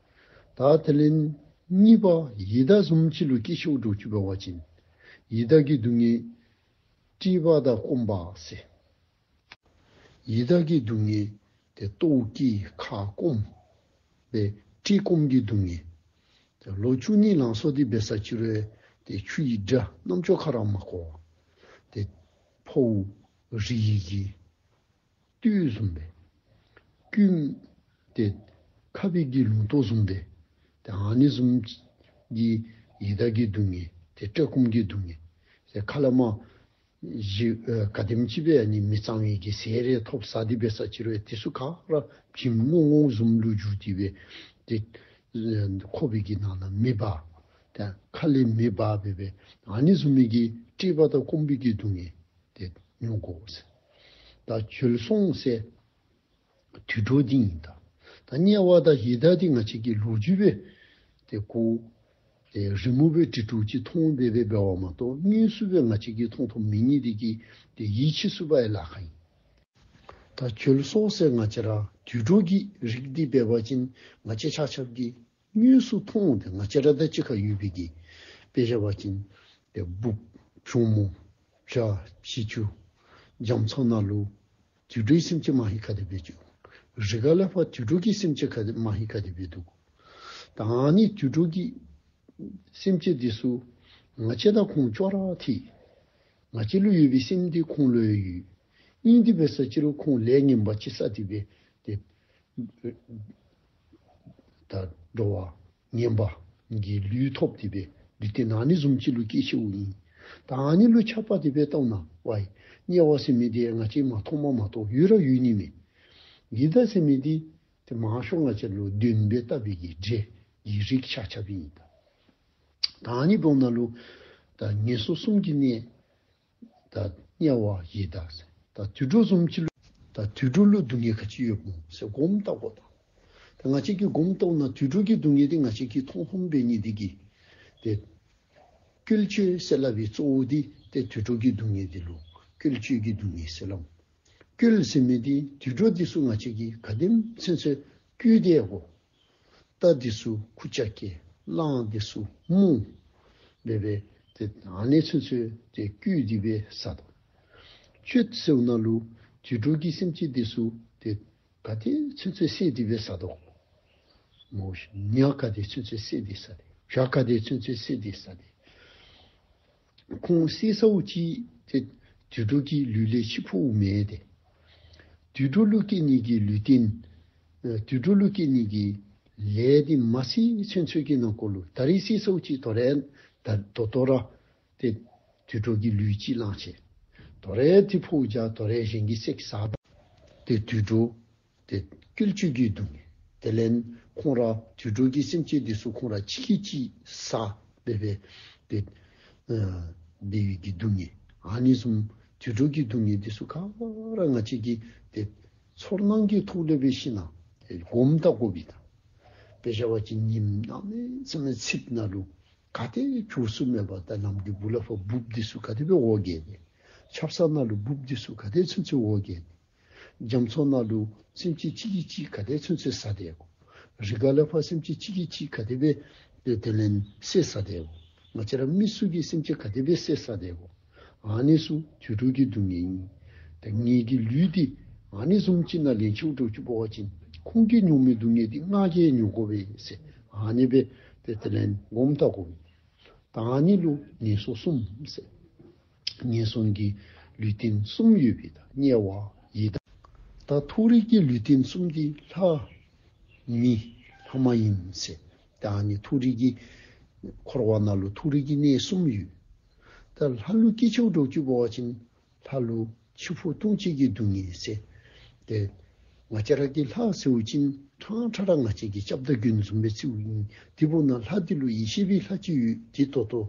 ད་དེ་ལས་གཉིས་པ་ཡི་དྭགས་བཟུམ་ཅིག་ལུ་སྐྱེ་ཆོག་འགྱོ་ཅི་འབད་བ་ཅིན་ཡི་དྭགས་ཀྱི་སྡུག་བསྔལ་བཀྲེས་པ་དང་སྐོམ་པ་ཟེར། ཡི་དྭགས་ཀྱི་སྡུག་བསྔལ་ཏེ་ལྟོཝ་བཀྱེས་ཁ་སྐོམ་སྦེ་བཀྲེས་སྐོམ་གྱི་སྡུག་བསྔལ། ཏེ་ལོ་བཅུ་གཉིས་ལང་སོང་སྟེ་འབད་ས་ཅིག་རུང་ཏེ་ཆུ་ཡི་སྒྲ་རྣམ་ཅོ་ཁར་མ་གོ་བར་ཏེ་ཕོཝ་རི་ཡི་གི་རྡུལ་བཟུམ་སྦེ། སྐུད་ཏེ་ཁ་བའི་གི་ལུང་ཏོག་བཟུམ་སྦེ། ཏེ་ཨ་ནི་བཟུམ་གྱི་ཡི་དྭགས་ཀྱི་སྡུག་བསྔལ་ཏེ་བཀྲེས་སྐོམ་གྱི་སྡུག་བསྔལ། ཏེ་ཁ་ལས་མར་གཞི་ཨ་ག་དེམ་ཅིག་སྦེ་ཨ་ནི་མི་གཙང་བའི་གི་ཟས་རེ་ཐོབ་ཟ་སྟེ་འབད་ས་ཅིག་རུང་དེ་ཚུ་ག་ར་བྱེམ་རྔོག་རྔོག་བཟུམ་ལུ་འགྱུར་ཏེ་སྦེ་ཏེ་ཨ་ཁོག་པའི་གི་ནང་ན་མེ་འབར། ཏེ་ཁ་ལས་མེ་འབར་འབད་འབད་ཨ་ནི་བཟུམ་མའི་གི་བཀྲེས་པ་དང་སྐོམ་པའི་གི་སྡུག་བསྔལ་ཏེ་མྱོང་དགོ་ཟེར། ད་བྱོལ་སོང་ཟེར་དུད་འགྲོ་འདི་ཨིན། ད་ད་དམྱལ་བ་དང་ཡི་དྭགས་འདི་ང་བཅས་ཀྱིས་ལོ་རྒྱུས་སྦེ་ཏེ་གོ་ཏེ་རི་མོ་སྦེ་བྲིས་དོ་ཅིག་མཐོང་འབད་འབད་འབད་བ་མ་གཏོགས་དངོས་སུ་སྦེ་ང་བཅས་ཀྱིས་མཐོང་མཐོངམ་མེད་ནི་འདི་གིས་ཏེ་ཡིད་ཆེས་སུ་འབད་ཡང་ལཱ་ཁག་ཨིན། ད་བྱོལ་སོང་ཟེར་ང་བཅས་ར་དུད་འགྲོ་གི་རིགས་འདི་འབད་བ་ཅིན་ང་བཅས་ཆ་ཁྱབ་ཀྱིས་དངོས་སུ་མཐོང་སྟེ་ང་བཅས་ར་དང་གཅིག་ཁར་ཡོད་པའི་གི་དཔེ་བཞག་པ་ཅིན་ཏེ་འབུཔ་གཞོང་མོ་བྱ་བྱི་ཅུང་རྒྱ་མཚོ་ནང་ལུ་དུད་འགྲོའི་སེམས་ཅན་མ་ཧེ་ག་དེ་སྦེ་འདུག། རི་ཁ་ལས་ཕར་དུད་འགྲོ་གི་སེམས་ཅན་ག་དེ་མ་ཧེ་ག་དེ་སྦེ་འདུག། ད་ཨ་ནི་དུད་འགྲོ་གི་སེམས་ཅན་འདི་ཚུ་ང་བཅས་དང་ཁོང་ཅོག་ར་འཐད། ང་བཅས་ལུ་ཡོད་པའི་སེམས་འདི་ཁོང་ལུ་ཡང་ཡོད། ཨིན་ཏེ་འབད་ས་ཅིག་རུང་ཁོང་ལས་ངན་པ་ཅིག་བསགས་ཏེ་སྦེ་ཏེ་ད་འགྲོ་བ་ངན་པ་གི་ལུས་ཐོབ་སྟེ་སྦེ་ལུས་རྟེན་ཨ་ནི་བཟུམ་ཅིག་ལུ་སྐྱེས་སྐྱེསཝ་ཨིན། ད་ཨ་ནི་ལུ་ཆ་བཞག་སྟེ་སྦེ་བལྟཝ་ད་ཝའི་དམྱལ་བ་ཟེར་མི་འདི་ང་བཅས་མ་མཐོངམ་མ་གཏོགས་ཡོད་ར་ཡོད་ནི་མས། ཡི་དྭགས་ཟེར་མི་འདི་ཏེ་མང་ཤོས་ང་བཅས་ལུ་གདོན་སྦེ་བལྟ་བའི་གི་འདྲེ་གི་རིགས་ཆ་ཁྱབ་ཨིན། ད་ད་ཨ་ནི་འབདཝ་ད་ལུ་ད་ངན་སོང་གསུམ་གྱི་གནས་ད་དམྱལ་བ་ཡི་དྭགས་ཟེར། ད་དུད་འགྲོ་བཟུམ་ཅིག་ལུ་ད་དུད་འགྲོ་ལུ་སྡུག་བསྔལ་ག་ཅི་ཡོདཔ་སྨོ་ཟེར་སྒོམ་བལྟ་དགོ། ད་ད་ང་བཅས་ཀྱིས་སྒོམ་བལྟཝ་ད་དུད་འགྲོ་གི་སྡུག་བསྔལ་འདི་ང་བཅས་ཀྱིས་མཐོང་མཐོངམ་འབད་ནི་འདི་གིས་ཏེ་བཀོལ་སྤྱོད་ཟེར་སླབ་པའི་གཙོ་བོ་འདི་ཏེ་དུད་འགྲོ་གི་སྡུག་བསྔལ་འདི་ལུ་བཀོལ་སྤྱོད་ཀྱི་སྡུག་བསྔལ་ཟེར་སླབ། བཀོལ་ཟེར་མི་འདི་དུད་འགྲོ་འདི་ཚུ་ང་བཅས་ཀྱིས་ག་དེམ་ཚུན་ཚོད་བཀོལ་ཏེ་ཡོད་གོ། རྟ་འདི་ཚུ་ཁུར་ཆ་བཀལ། གླང་འདི་ཚུ་རྨོ། འབད་འབད་ཏེ་ཨ་ནི་ཚུན་ཚོད་ཏེ་བཀོལ་ཏེ་སྦེ་བཟའ་དོ། སྤྱོད་ཟེརཝ་ད་ལུ་དུད་འགྲོ་གི་སེམས་ཅན་འདི་ཚུ་ཏེ་ག་དེ་ཚུན་ཚོད་བསད་དེ་སྦེ་བཟའ་དོ། མོ་ཉ་ག་དེ་ཚུན་ཚོད་བསད་དེ་བཟའ་དེ། བྱ་ག་དེ་ཚུན་ཚོད་བསད་དེ་བཟའ་དེ། ཁོང་བསད་ཚརཝ་ཅིག་ཏེ་དུད་འགྲོ་གི་ལུས་ལས་འཆི་འཕོཝ་མེད་དེ། དུད་འགྲོ་ལུ་སྐྱེ་ནི་གི་ལུས་རྟེན་ཨ་དུད་འགྲོ་ལུ་སྐྱེ་ནི་གི་ལས་འདི་མ་བསད་ཚུན་ཚོད་ཀྱི་ནང་འཁོད་ལུ་ད་རིས་བསད་ཚརཝ་ཅིག་དོ་རུང་ད་ད་ལྟོ་ར་ཏེ་དུད་འགྲོ་གི་ལུས་ཅིག་བླངས་ཅི། དོ་རུང་ཏེ་འཕོཝ་བྱ། དོ་རུང་གཞན་གྱིས་བསད་བཟའ། ཏེ་དུད་འགྲོ་ཏེ་བཀོལ་སྤྱོད་ཀྱི་སྡུག་བསྔལ། དེ་ལས་ཁོང་ར་དུད་འགྲོ་གི་སེམས་ཅན་འདི་ཚུ་ཁོང་ར་གཅིག་གིས་གཅིག་བཟའ་འབད་འབད་ཏེ་ཨ་འབད་བའི་གི་སྡུག་བསྔལ། ཨ་ནི་བཟུམ་དུད་འགྲོ་གི་སྡུག་བསྔལ་འདི་ཚུ་ག་ར་ང་བཅས་ཀྱིས་ཏེ་ཚོར་སྣང་གི་ཐོག་ལས་འབད་ཞིནམ་ལས་ཏེ་སྒོམ་བལྟ་དགོ་པས། ད་དཔེ་བཞག་པ་ཅིན་ཉིམ་གནམ་མེད་ས་མེད་འཚིགཔ་ད་ལུ་ག་ཏེ་བྱོག་ས་མེད་པར་ད་ལམ་གྱི་སྦུག་ལས་ཕར་འབུཔ་འདི་ཚུ་ག་དེ་སྦེ་འོ་བརྒྱལ་ཏེ། ཆབ་གསང་ནང་ལུ་འབུཔ་འདི་ཚུ་ག་དེ་ཚུན་ཚོད་འོ་བརྒྱལ་ཏེ། རྒྱ་མཚོ་ནང་ལུ་སེམས་ཅན་གཅིག་གིས་གཅིག་ག་དེ་ཚུན་ཚོད་བཟའ་དེ་གོ། རི་ཁ་ལས་ཕར་སེམས་ཅན་གཅིག་གིས་གཅིག་ག་དེ་སྦེ་ཏེ་དེ་ལས་བསད་བཟའ་དེ་གོ། ང་བཅས་ར་མི་ཚུ་གིས་སེམས་ཅན་ག་དེ་སྦེ་བསད་བཟའ་དེ་གོ། ཨ་ནི་ཚུ་དུད་འགྲོ་གི་སྡུག་བསྔལ་ཨིན། ད་ངེ་གི་ལུས་འདི་ཨ་ནི་བཟུམ་ཅིག་ནང་ལེན་ཆིཝ་འགྱོ་ཅི་འབད་བ་ཅིན་ཁོང་གིས་མྱོང་མི་སྡུག་བསྔལ་འདི་ང་གིས་མྱོང་དགོ་པས་ཟེར་ཨ་ནི་སྦེ་ཏེ་དེ་ལས་སྒོམ་བལྟ་དགོ་པས། ད་ཨ་ནི་ལུ་ངན་སོང་གསུམ་ཟེར། ངན་སོང་གི་ལུས་རྟེན་གསུམ་ཡོད་པས། ད་དམྱལ་བ་ཡི་དྭགས། ད་མཐོ་རིས་ཀྱི་ལུས་རྟེན་གསུམ་འདི་ལྷ་མི་ལྷ་མ་ཡིན་ཟེར། ད་ཨ་ནི་མཐོ་རིས་ཀྱི་འཁོར་བ་ནང་ལུ་མཐོ་རིས་ཀྱི་གནས་གསུམ་ཡོད། ད་ལྷ་ལུ་སྐྱེ་ཆོག་འགྱོ་ཅི་འབད་བ་ཅིན་ལྷ་ལུ་འཆི་འཕོ་ལྟུང་བྱེད་ཀྱི་སྡུག་བསྔལ་ཟེར། ཏེ་ ང་བཅས་ར་གི་ལྷ་ཟེར་བ་ཅིན་ཕྲང་ཕྲང་ར་ང་བཅས་ཀྱི་སྐྱབས་དང་མགོན་བཟུམ་སྦེ་བརྩིཝ་ཨིན། དེ་འབདཝ་ད་ལྷ་དེ་ལུ་ཡེ་ཤེས་པའི་ལྷ་ཅིག་ཡོད། དེ་ད་ལྟོ་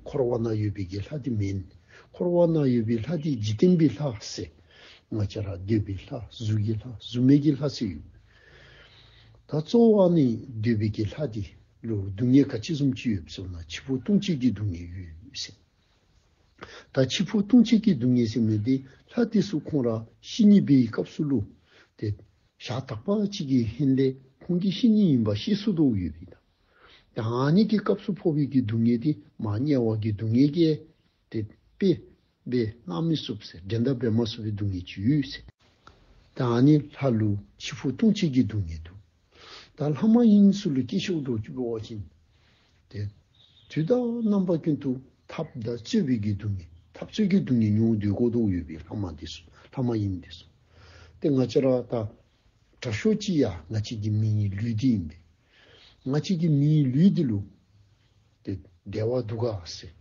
འཁོར་བ་ནང་ཡོད་པའི་གི་ལྷ་དེ་མེན། འཁོར་བ་ནང་ཡོད་པའི་ལྷ་དེ་འཇིག་རྟེན་པའི་ལྷ་ཟེར། ང་བཅས་ར་འདོད་པའི་ལྷ་གཟུགས་ཀྱི་ལྷ་གཟུགས་མེད་ཀྱི་ལྷ་ཟེར་ཡོད། ད་གཙོ་བོ་ཨ་ནི་འདོད་པའི་གི་ལྷ་དེ་ལུ་སྡུག་བསྔལ་ག་ཅི་བཟུམ་ཅིག་ཡོདཔ་ཟེར་ན་འཆི་འཕོ་ལྟུང་བྱེད་ཀྱི་སྡུག་བསྔལ་ཡོད་ཟེར། ད་འཆི་འཕོ་ལྟུང་བྱེད་ཀྱི་སྡུག་བསྔལ་ཟེར་མི་དེ་ལྷ་དེ་ཚུ་ཁོང་ར་ཤི་ནི་འབད་བའི་སྐབས་སུ་ལུ་ཏེ་ཞག་དག་པ་ཅིག་གི་ཧེ་མ་ལས་ཁོང་གི་ཤི་ནི་ཨིན་པ་ཤེས་སོ་དོ་ཡོད་པས་ད། ད་ཨ་ནི་གི་སྐབས་སུ་ཕོག་པའི་གི་སྡུག་བསྔལ་དེ་མར་དམྱལ་བ་གི་སྡུག་བསྔལ་གྱིས་ཏེ་དཔེ་འབད་གནང་མི་ཚུགས་ཟེར། འགྲན་ཟླ་འབད་མ་ཚུགས་པའི་སྡུག་བསྔལ་ཅིག་ཡོད་ཟེར། ད་ཨ་ནི་ལྷ་ལུ་འཆི་འཕོ་ལྟུང་བྱེད་ཀྱི་སྡུག་བསྔལ་འདུག། ད་ལྷ་མ་ཡིན་ཚུ་ལུ་སྐྱེ་ཤོར་འགྱོ་ཅི་འབད་བ་ཅིན་ཏེ་དུས་དང་རྣམ་པ་ཀུན་ཏུ་འཐབ་དང་རྩོད་པའི་གི་སྡུག་བསྔལ་འཐབ་རྩོད་ཀྱི་སྡུག་བསྔལ་མྱོང་སྡོད་དགོ་དོ་ཡོད་པས་ལྷ་མ་དེ་ཚུ་ལྷ་མ་ཡིན་དེ་ཚུ། ཏེ་ང་བཅས་ར་ད་དྲག་ཤོས་ཅིག་ཡང་ང་བཅས་ཀྱི་མིའི་ལུས་འདི་ཨིན་པས། ང་བཅས་ཀྱི་མིའི་ལུས་འདི་ལུ་ཏེ་བདེ་བ་འདུག་ག་ཟེར།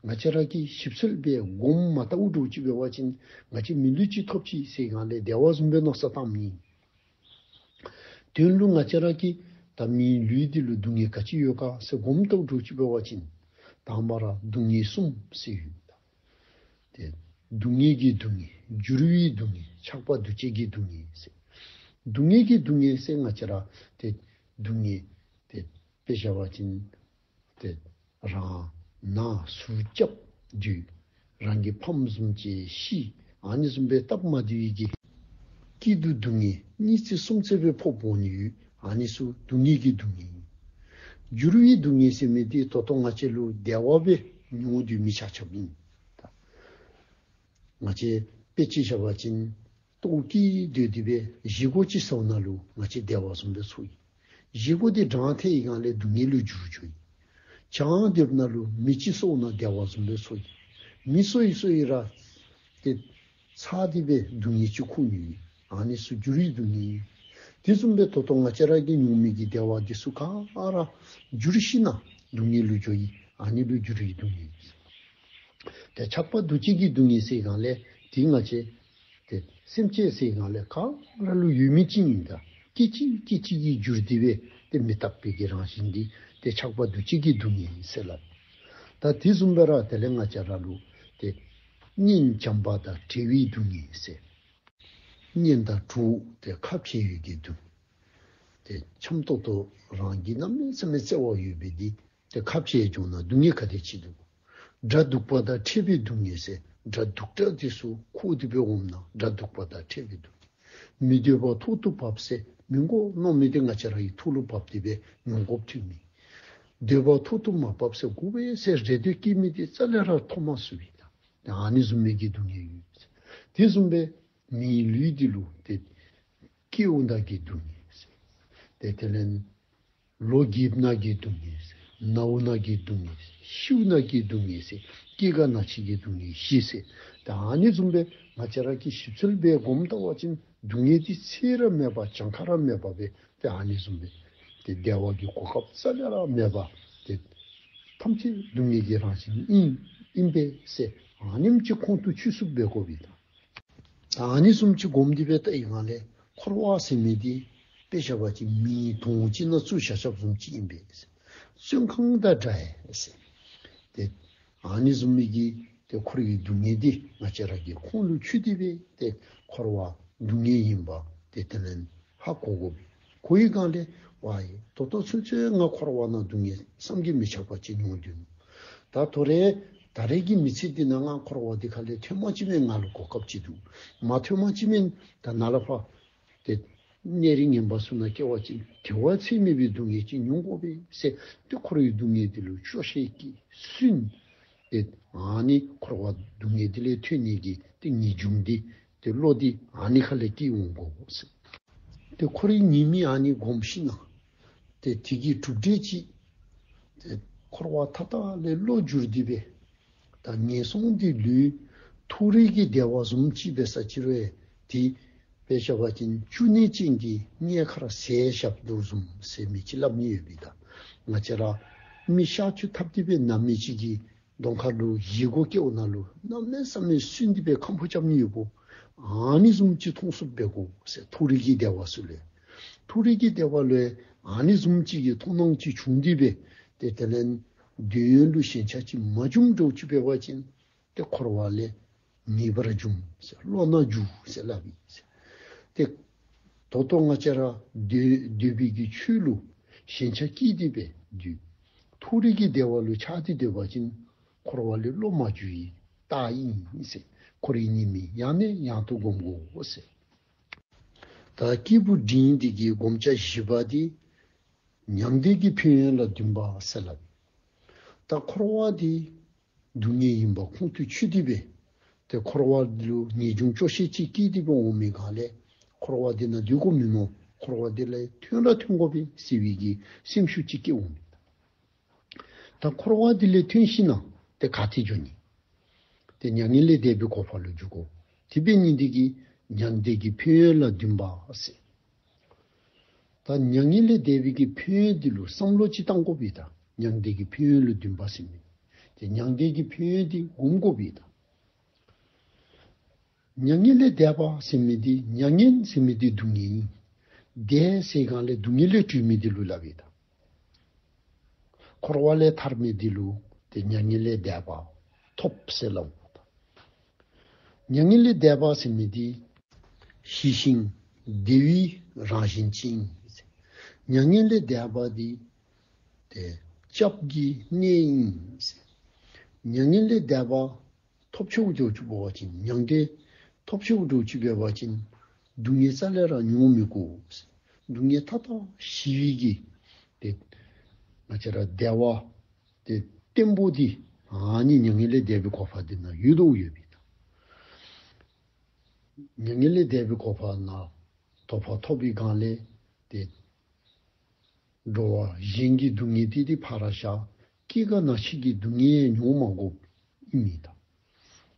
ང་བཅས་ར་གིས་ཞིབ་འཚོལ་འབད་སྒོམ་མ་བལྟཝ་འགྱོ་ཅི་འབད་བ་ཅིན་ང་བཅས་མི་ལུས་ཅིག་ཐོབ་ཅི་ཟེར་སྒང་ལས་བདེ་བ་བཟུམ་སྦེ་མནོ་བསམ་བཏངམ་ཨིན། དོན་ལུ་ང་བཅས་ར་གིས་ད་མིའི་ལུས་འདི་ལུ་སྡུག་བསྔལ་ག་ཅི་ཡོད་ག་ཟེར་སྒོམ་བལྟཝ་འགྱོ་ཅི་འབད་བ་ཅིན་དང་པ་ར་སྡུག་བསྔལ་གསུམ་ཟེར་ཡོད། ཏེ་སྡུག་བསྔལ་གྱི་སྡུག་བསྔལ། འགྱུར་བའི་སྡུག་བསྔལ། ཆགས་པ་འདུ་བྱེད་ཀྱི་སྡུག་བསྔལ་ཟེར། སྡུག་བསྔལ་གྱི་སྡུག་བསྔལ་ཟེར་ང་བཅས་ར་ཏེ་སྡུག་བསྔལ་ཏེ་དཔེ་བཞག་པ་ཅིན་ཏེ་རང་ན་ཟུག་རྐྱབ་དུས་རང་གི་ཕམ་བཟུམ་ཅིག་ཤི། ཨ་ནི་བཟུམ་སྦེ་སྟབས་མ་བདེ་བའི་གི་སྐྱིད་སྡུག་སྡུག་བསྔལ་གཉིས་ཚེ་གསུམ་ཚེ་སྦེ་ཕོག་འོང་ནི་ཡོད། ཨ་ནི་ཚུ་སྡུག་བསྔལ་གྱི་སྡུག་བསྔལ། འགྱུར་བའི་སྡུག་བསྔལ་ཟེར་མི་འདི་ད་ལྟོ་ང་བཅས་ལུ་བདེ་བ་སྦེ་མྱོང་སྡོད་མི་ཆ་ཁྱབ་ཨིན། ད་ང་བཅས་དཔེ་ཅིག་བཞག་པ་ཅིན་ལྟོཝ་བཀྱེས་སྡོད་དེ་སྦེ་བཞེས་སྒོ་ཅིག་ཟ་བ་ན་ལུ་ང་བཅས་བདེ་བ་བཟུམ་སྦེ་ཚོར་ཡི། བཞེས་སྒོ་འདི་འགྲངས་ཐལ་བའི་སྒང་ལས་སྡུག་བསྔལ་ལུ་འགྱུར་འགྱོ་ཡི། ཆང་འདེབས་ན་ལུ་མི་ཅིག་གསོལཝ་ན་བདེ་བ་བཟུམ་སྦེ་ཚོར་ཡི། མི་གསོ་ཡི་གསོ་ཡི་ར་ཏེ་ཚ་དེ་སྦེ་སྡུག་བསྔལ་ཅིག་ཁུག་ནི་ཨིན། ཨ་ནི་ཚུ་འགྱུར་བའི་སྡུག་བསྔལ་ཨིན། དེ་བཟུམ་སྦེ་ད་ལྟོ་ང་བཅས་ར་གིས་མྱོང་མི་གི་བདེ་བ་འདི་ཚུ་ག་ར་འགྱུར་ཞིན་ན་སྡུག་བསྔལ་ལུ་འགྱོ་ཡི། ཨ་ནི་ལུ་འགྱུར་བའི་སྡུག་བསྔལ་ཨིན། ཏེ་ཆགས་པ་འདུ་བྱེད་ཀྱི་སྡུག་བསྔལ་ཟེར་སྒང་ལས་ཏེ་ང་བཅས་ཏེ་སེམས་ཅན་ཟེར་སྒང་ལས་ག་ར་ལུ་ཡོད་མི་ཅིག་ཨིན། ད་སྐད་ཅིག་སྐད་ཅིག་གིས་འགྱུར་ཏེ་སྦེ་ཏེ་མི་རྟག་པའི་གི་རང་བཞིན་འདི་ཏེ་ཆགས་པ་འདུ་བྱེད་ཀྱི་སྡུག་བསྔལ་ཨིན་ཟེར་སླབ། ད་དེ་བཟུམ་སྦེ་ར་དེ་ལས་ང་བཅས་ར་ལུ་ཏེ་གཉེན་བྱམས་པ་དང་བྲལ་བའི་སྡུག་བསྔལ་ཟེར། གཉེན་དང་གྲོགས་ཏེ་ཁ་འཕྱལ་བའི་གི་སྡུག། ཏེ་འཆམ་ཏོག་ཏོ་རང་གི་གནམ་མེད་ས་མེད་བརྩེ་བ་ཡོད་པའི་འདི་ཏེ་ཁ་འཕྱལ་འགྱོ་ན་སྡུག་བསྔལ་ག་དེ་ཅིག་འདུག། དགྲ་སྡུག་པ་དང་ཕྲད་པའི་སྡུག་བསྔལ་ཟེར། དགྲ་སྡུག་དྲགས་དེ་ཚུ་ཁོག་དེ་སྦེ་འོངམ་ན་དགྲ་སྡུག་པ་དང་ཕྲད་པའི་སྡུག། མི་འདོད་པ་ཐོག་ཏུ་བབས་ཟེར། མི་དགོ་མནོ་མི་དེ་ང་བཅས་ར་གི་ཐོག་ལུ་བབས་ཏེ་སྦེ་མྱོང་དགོཔ་ཐོན་མི། འདོད་པ་ཐོག་ཏུ་མ་བབས་ཟེར་དགོ་པས་ཟེར་རེ་འདོད་བསྐྱེད་མི་དེ་རྩ་ལས་ར་ཐོབ་མ་ཚུགས་པས་ད། ཨ་ནི་བཟུམ་མའི་གི་སྡུག་བསྔལ་ཡོད། དེ་བཟུམ་སྦེ་མིའི་ལུས་འདི་ལུ་ཏེ་སྐྱེཝ་ད་གི་སྡུག་བསྔལ་ཟེར། ཏེ་དེ་ལས་ལོ་རྒས་ན་གི་སྡུག་བསྔལ་ཟེར། ན་བ་ན་གི་སྡུག་བསྔལ་ཟེར། ཤི་བ་ན་གི་སྡུག་བསྔལ་ཟེར། སྐྱེ་རྒ་ན་འཆི་གི་སྡུག་བསྔལ་བཞི་ཟེར། ད་ཨ་ནི་བཟུམ་སྦེ་ང་བཅས་ར་གིས་ཞིབ་འཚོལ་འབད་སྒོམ་བལྟ་བ་ཅིན་སྡུག་བསྔལ་འདི་ཚད་ར་མེད་པ་གྱངས་ཁ་ར་མེད་པ་སྦེ་ཏེ་ཨ་ནི་བཟུམ་སྦེ་ཏེ་བདེ་བ་གི་གོ་སྐབས་རྩ་ལས་ར་མེད་པ་ཏེ་ཐམས་ཅད་སྡུག་བསྔལ་གྱི་རང་བཞིན་ཨིན་ཨིན་པས་ཟེར་ཨ་ནེམ་ཅིག་ཁོང་དུ་ཆུད་ཟོས་འབད་དགོ་པས་ད། ད་ཨ་ནི་བཟུམ་ཅིག་སྒོམ་སྟེ་སྦེ་བལྟ་བའི་སྒང་ལས་འཁོར་བ་ཟེར་མི་འདི་དཔེ་བཞག་པ་ཅིན་མེའི་དོང་ཅིག་ནང་བཙུགས་བཞག་བཞགཔ་བཟུམ་ཅིག་ཨིན་པས་ཟེར། བཙོན་ཁང་དང་འདྲ་ཡི་ཟེར། ཏེ་ཨ་ནི་བཟུམ་མའི་གི་ཏེ་འཁོར་བའི་སྡུག་བསྔལ་འདི་ང་བཅས་ར་གིས་ཁོང་ལུ་ཆུད་དེ་སྦེ་ཏེ་འཁོར་བ་སྡུག་བསྔལ་ཨིན་པ་ཏེ་དེ་ལས་ཧ་གོ་དགོ་པས། གོ་བའི་སྒང་ལས་ཝའི་ད་ལྟོ་ཚུན་ཚོད་ང་འཁོར་བ་ནང་སྡུག་བསྔལ་བསམ་གྱིས་མི་ཁྱབ་པ་ཅིག་མྱོང་སྡོད་ནུག། ད་ད་རེས་ད་རེས་ཀྱི་མི་ཚེ་འདི་ནང་ང་འཁོར་བ་འདི་ཁ་ལས་ཐོན་མ་ཅི་མེན། ང་ལུ་གོ་སྐབས་ཅིག་འདུག། མ་ཐོན་མ་ཅི་མེན། ད་ནཱ་ལས་ཕར་ཏེ་གནས་རིས་ངན་པ་ཚུ་ནང་སྐྱེ་བ་ཅིན་དེ་བ་ཚད་མེད་པའི་སྡུག་བསྔལ་ཅིག་མྱོང་དགོ་པས་ཟེར་ཏེ་འཁོར་བའི་སྡུག་བསྔལ་འདི་ལུ་སྐྱོ་ཤས་ཀྱིས་སུན། ཏེ་ཨ་ནི་འཁོར་བ་སྡུག་བསྔལ་འདི་ལས་ཐོན་ནི་གི་ཏེ་ངེས་འབྱུང་འདི་ཏེ་བློ་འདི་ཨ་ནི་ཁ་ལས་སྐྱེ་འོང་དགོ་ཟེར། ཏེ་འཁོར་བའི་ཉེས་དམིགས་ཨ་ནི་སྒོམ་ཞིན་ན་ཏེ་དེ་གི་གྲུབ་འབྲས་ཅིག་ཏེ་འཁོར་བ་མཐའ་དག་ལས་བློ་བསྒྱུར་ཏེ་སྦེ་ད་ངན་སོང་འདི་ལུས་མཐོ་རིས་ཀྱི་བདེ་བ་བཟུམ་ཅིག་འབད་ས་ཅིག་རུང་ཏེ་དཔེ་བཞག་པ་ཅིན་བཅུད་ནད་ཅན་གྱི་མངལ་ཁར་ཟས་བཞག་དོ་བཟུམ་ཟེར་མི་ཅིག་སླབ་ནི་ཡོད་པས་ད། ང་བཅས་ར་མི་གཤག་བཅོས་འཐབ་སྟེ་སྦེ་ན་མི་ཅིག་གི་གདོང་ཁ་ལུ་བཞེས་སྒོ་བཀལཝ་ད་ལུ་གནམ་མེད་ས་མེད་སུན་ཏེ་སྦེ་ཁམ་ཕུ་རྐྱབ་ནི་ཡོདཔ་བོ། ཨ་ནི་བཟུམ་ཅིག་མཐོང་ཚུགསཔ་འབད་དགོ་ཟེར། མཐོ་རིས་ཀྱི་བདེ་བ་ཚུ་ལུ། མཐོ་རིས་ཀྱི་བདེ་བ་ལུ་ཨ་ནི་བཟུམ་ཅིག་གི་མཐོང་སྣང་ཅིག་བྱུང་སྟེ་སྦེ་ཏེ་དེ་ལས་འདོད་ཡོན་ལུ་ཞེན་ཆགས་ཅིག་མ་བྱུངམ་འགྱོ་ཅིག་འབད་བ་ཅིན་ཏེ་འཁོར་བ་ལས་ངེས་པར་འབྱུང་ཟེར། བློ་སྣ་འགྱུར་ཟེར་སླབ་ཨིན་ཟེར། ཏེ་ད་ལྟོ་ང་བཅས་ར་སྡོད་སྡོད་པའི་གི་ཆོས་ལུ་ཞེན་ཆགས་སྐྱེས་ཏེ་སྦེ་སྡོད། མཐོ་རིས་ཀྱི་བདེ་བ་ལུ་ཆགས་ཏེ་སྡོད་པ་ཅིན་འཁོར་བ་ལས་བློ་མ་འགྱུར་བའི་རྟགས་ཨིན་ཟེར། འཁོར་བའི་ཉེས་དམིགས་ཡང་ནས་ཡང་དུ་བསྒོམ་དགོ་ཟེར། ད་སྐྱེས་བུ་འབྲིང་འདི་གི་བསྒོམ་བྱ་བཞི་པ་འདི་མྱང་འདས་ཀྱི་ཕན་ཡོན་ལ་འདུན་པ་ཟེར་སླབ། ད་འཁོར་བ་འདི་སྡུག་བསྔལ་ཨིནམ་ཁོང་དུ་ཆུད་དེ་སྦེ་ཏེ་འཁོར་བ་འདི་ལུ་ངེས་འབྱུང་སྐྱོ་ཤས་ཅིག་སྐྱེས་ཏེ་སྦེ་འོང་མི་སྒང་ལས་འཁོར་བ་འདི་ནང་སྡོད་དགོ་མི་མནོ། འཁོར་བ་འདི་ལས་ཐོན་ར་ཐོན་དགོ་པས་ཟེར་བའི་གི་སེམས་ཤུགས་ཅིག་སྐྱེ་འོང་མི། ད་འཁོར་བ་འདི་ལས་ཐོན་ཞིནམ་ལས་ཏེ་ག་ཏེ་འགྱོ་ནི། ཏེ་མྱ་ངན་ལས་འདས་པའི་གོ་འཕང་ལུ་འགྱོ་དགོ། དེ་འབད་ནི་འདི་གིས་མྱང་འདས་ཀྱི་ཕན་ཡོན་ལ་འདུན་པ་ཟེར། ད་མྱ་ངན་ལས་འདས་པའི་གི་ཕན་ཡོན་འདི་ལུ་བསམ་བློ་ཅིག་བཏང་དགོ་པས། ད་མྱང་འདས་ཀྱི་ཕན་ཡོན་ལ་འདུན་པ་ཟེར་མི། ཏེ་མྱང་འདས་ཀྱི་ཕན་ཡོན་འདི་སྒོམ་དགོ་པས། ད་མྱ་ངན་ལས་འདས་པ་ཟེར་མི་འདི་མྱ་ངན་ཟེར་མི་འདི་སྡུག་བསྔལ་ཨིན། འདས་ཟེར་སྒང་ལས་སྡུག་བསྔལ་ལས་གྲོལ་མི་འདི་ལུ་སླབ་ཨིན། ད་འཁོར་བ་ལས་ཐར་མི་འདི་ལུ་ཏེ་མྱ་ངན་ལས་འདས་པ་ཐོབ་ཟེར་སླབ། མྱ་ངན་ལས་འདས་པ་ཟེར་མི་འདི་ཞི་ཞིང་བདེ་བའི་རང་བཞིན་ཅན་ཨིན། མྱ་ངན་ལས་འདས་པ་འདི་ཏེ་སྐྱབས་ཀྱི་གནས་ཨིན། མྱ་ངན་ལས་འདས་པ་ཐོབ་ཆོག་འགྱོ་ཅིག་འབད་བ་ཅིན་མྱང་འདས་ཐོབ་ཆོག་འགྱོ་ཅིག་འབད་བ་ཅིན་སྡུག་བསྔལ་རྩ་ལས་ར་མྱོང་མི་དགོ། སྡུག་བསྔལ་མཐའ་དག་ཞི་བའི་གི་ཏེ་ང་བཅས་ར་བདེ་བ་ཏེ་བརྟན་པོ་འདི་ཨ་ནི་མྱ་ངན་ལས་འདས་པའི་གོ་འཕང་འདི་ནང་ཡོད་དོ་ཡོད་པས། མྱ་ངན་ལས་འདས་པའི་གོ་འཕང་ནང་ཐོབ་པ་ཐོབ་པའི་སྒང་ལས་ཏེ་འགྲོ་བ་གཞན་གྱི་སྡུག་བསྔལ་འདི་ཏེ་ཕར་བཞག། སྐྱེ་རྒ་ན་འཆི་གི་སྡུག་བསྔལ་མྱོང་མ་དགོཔ་ཨིན་མི་ད།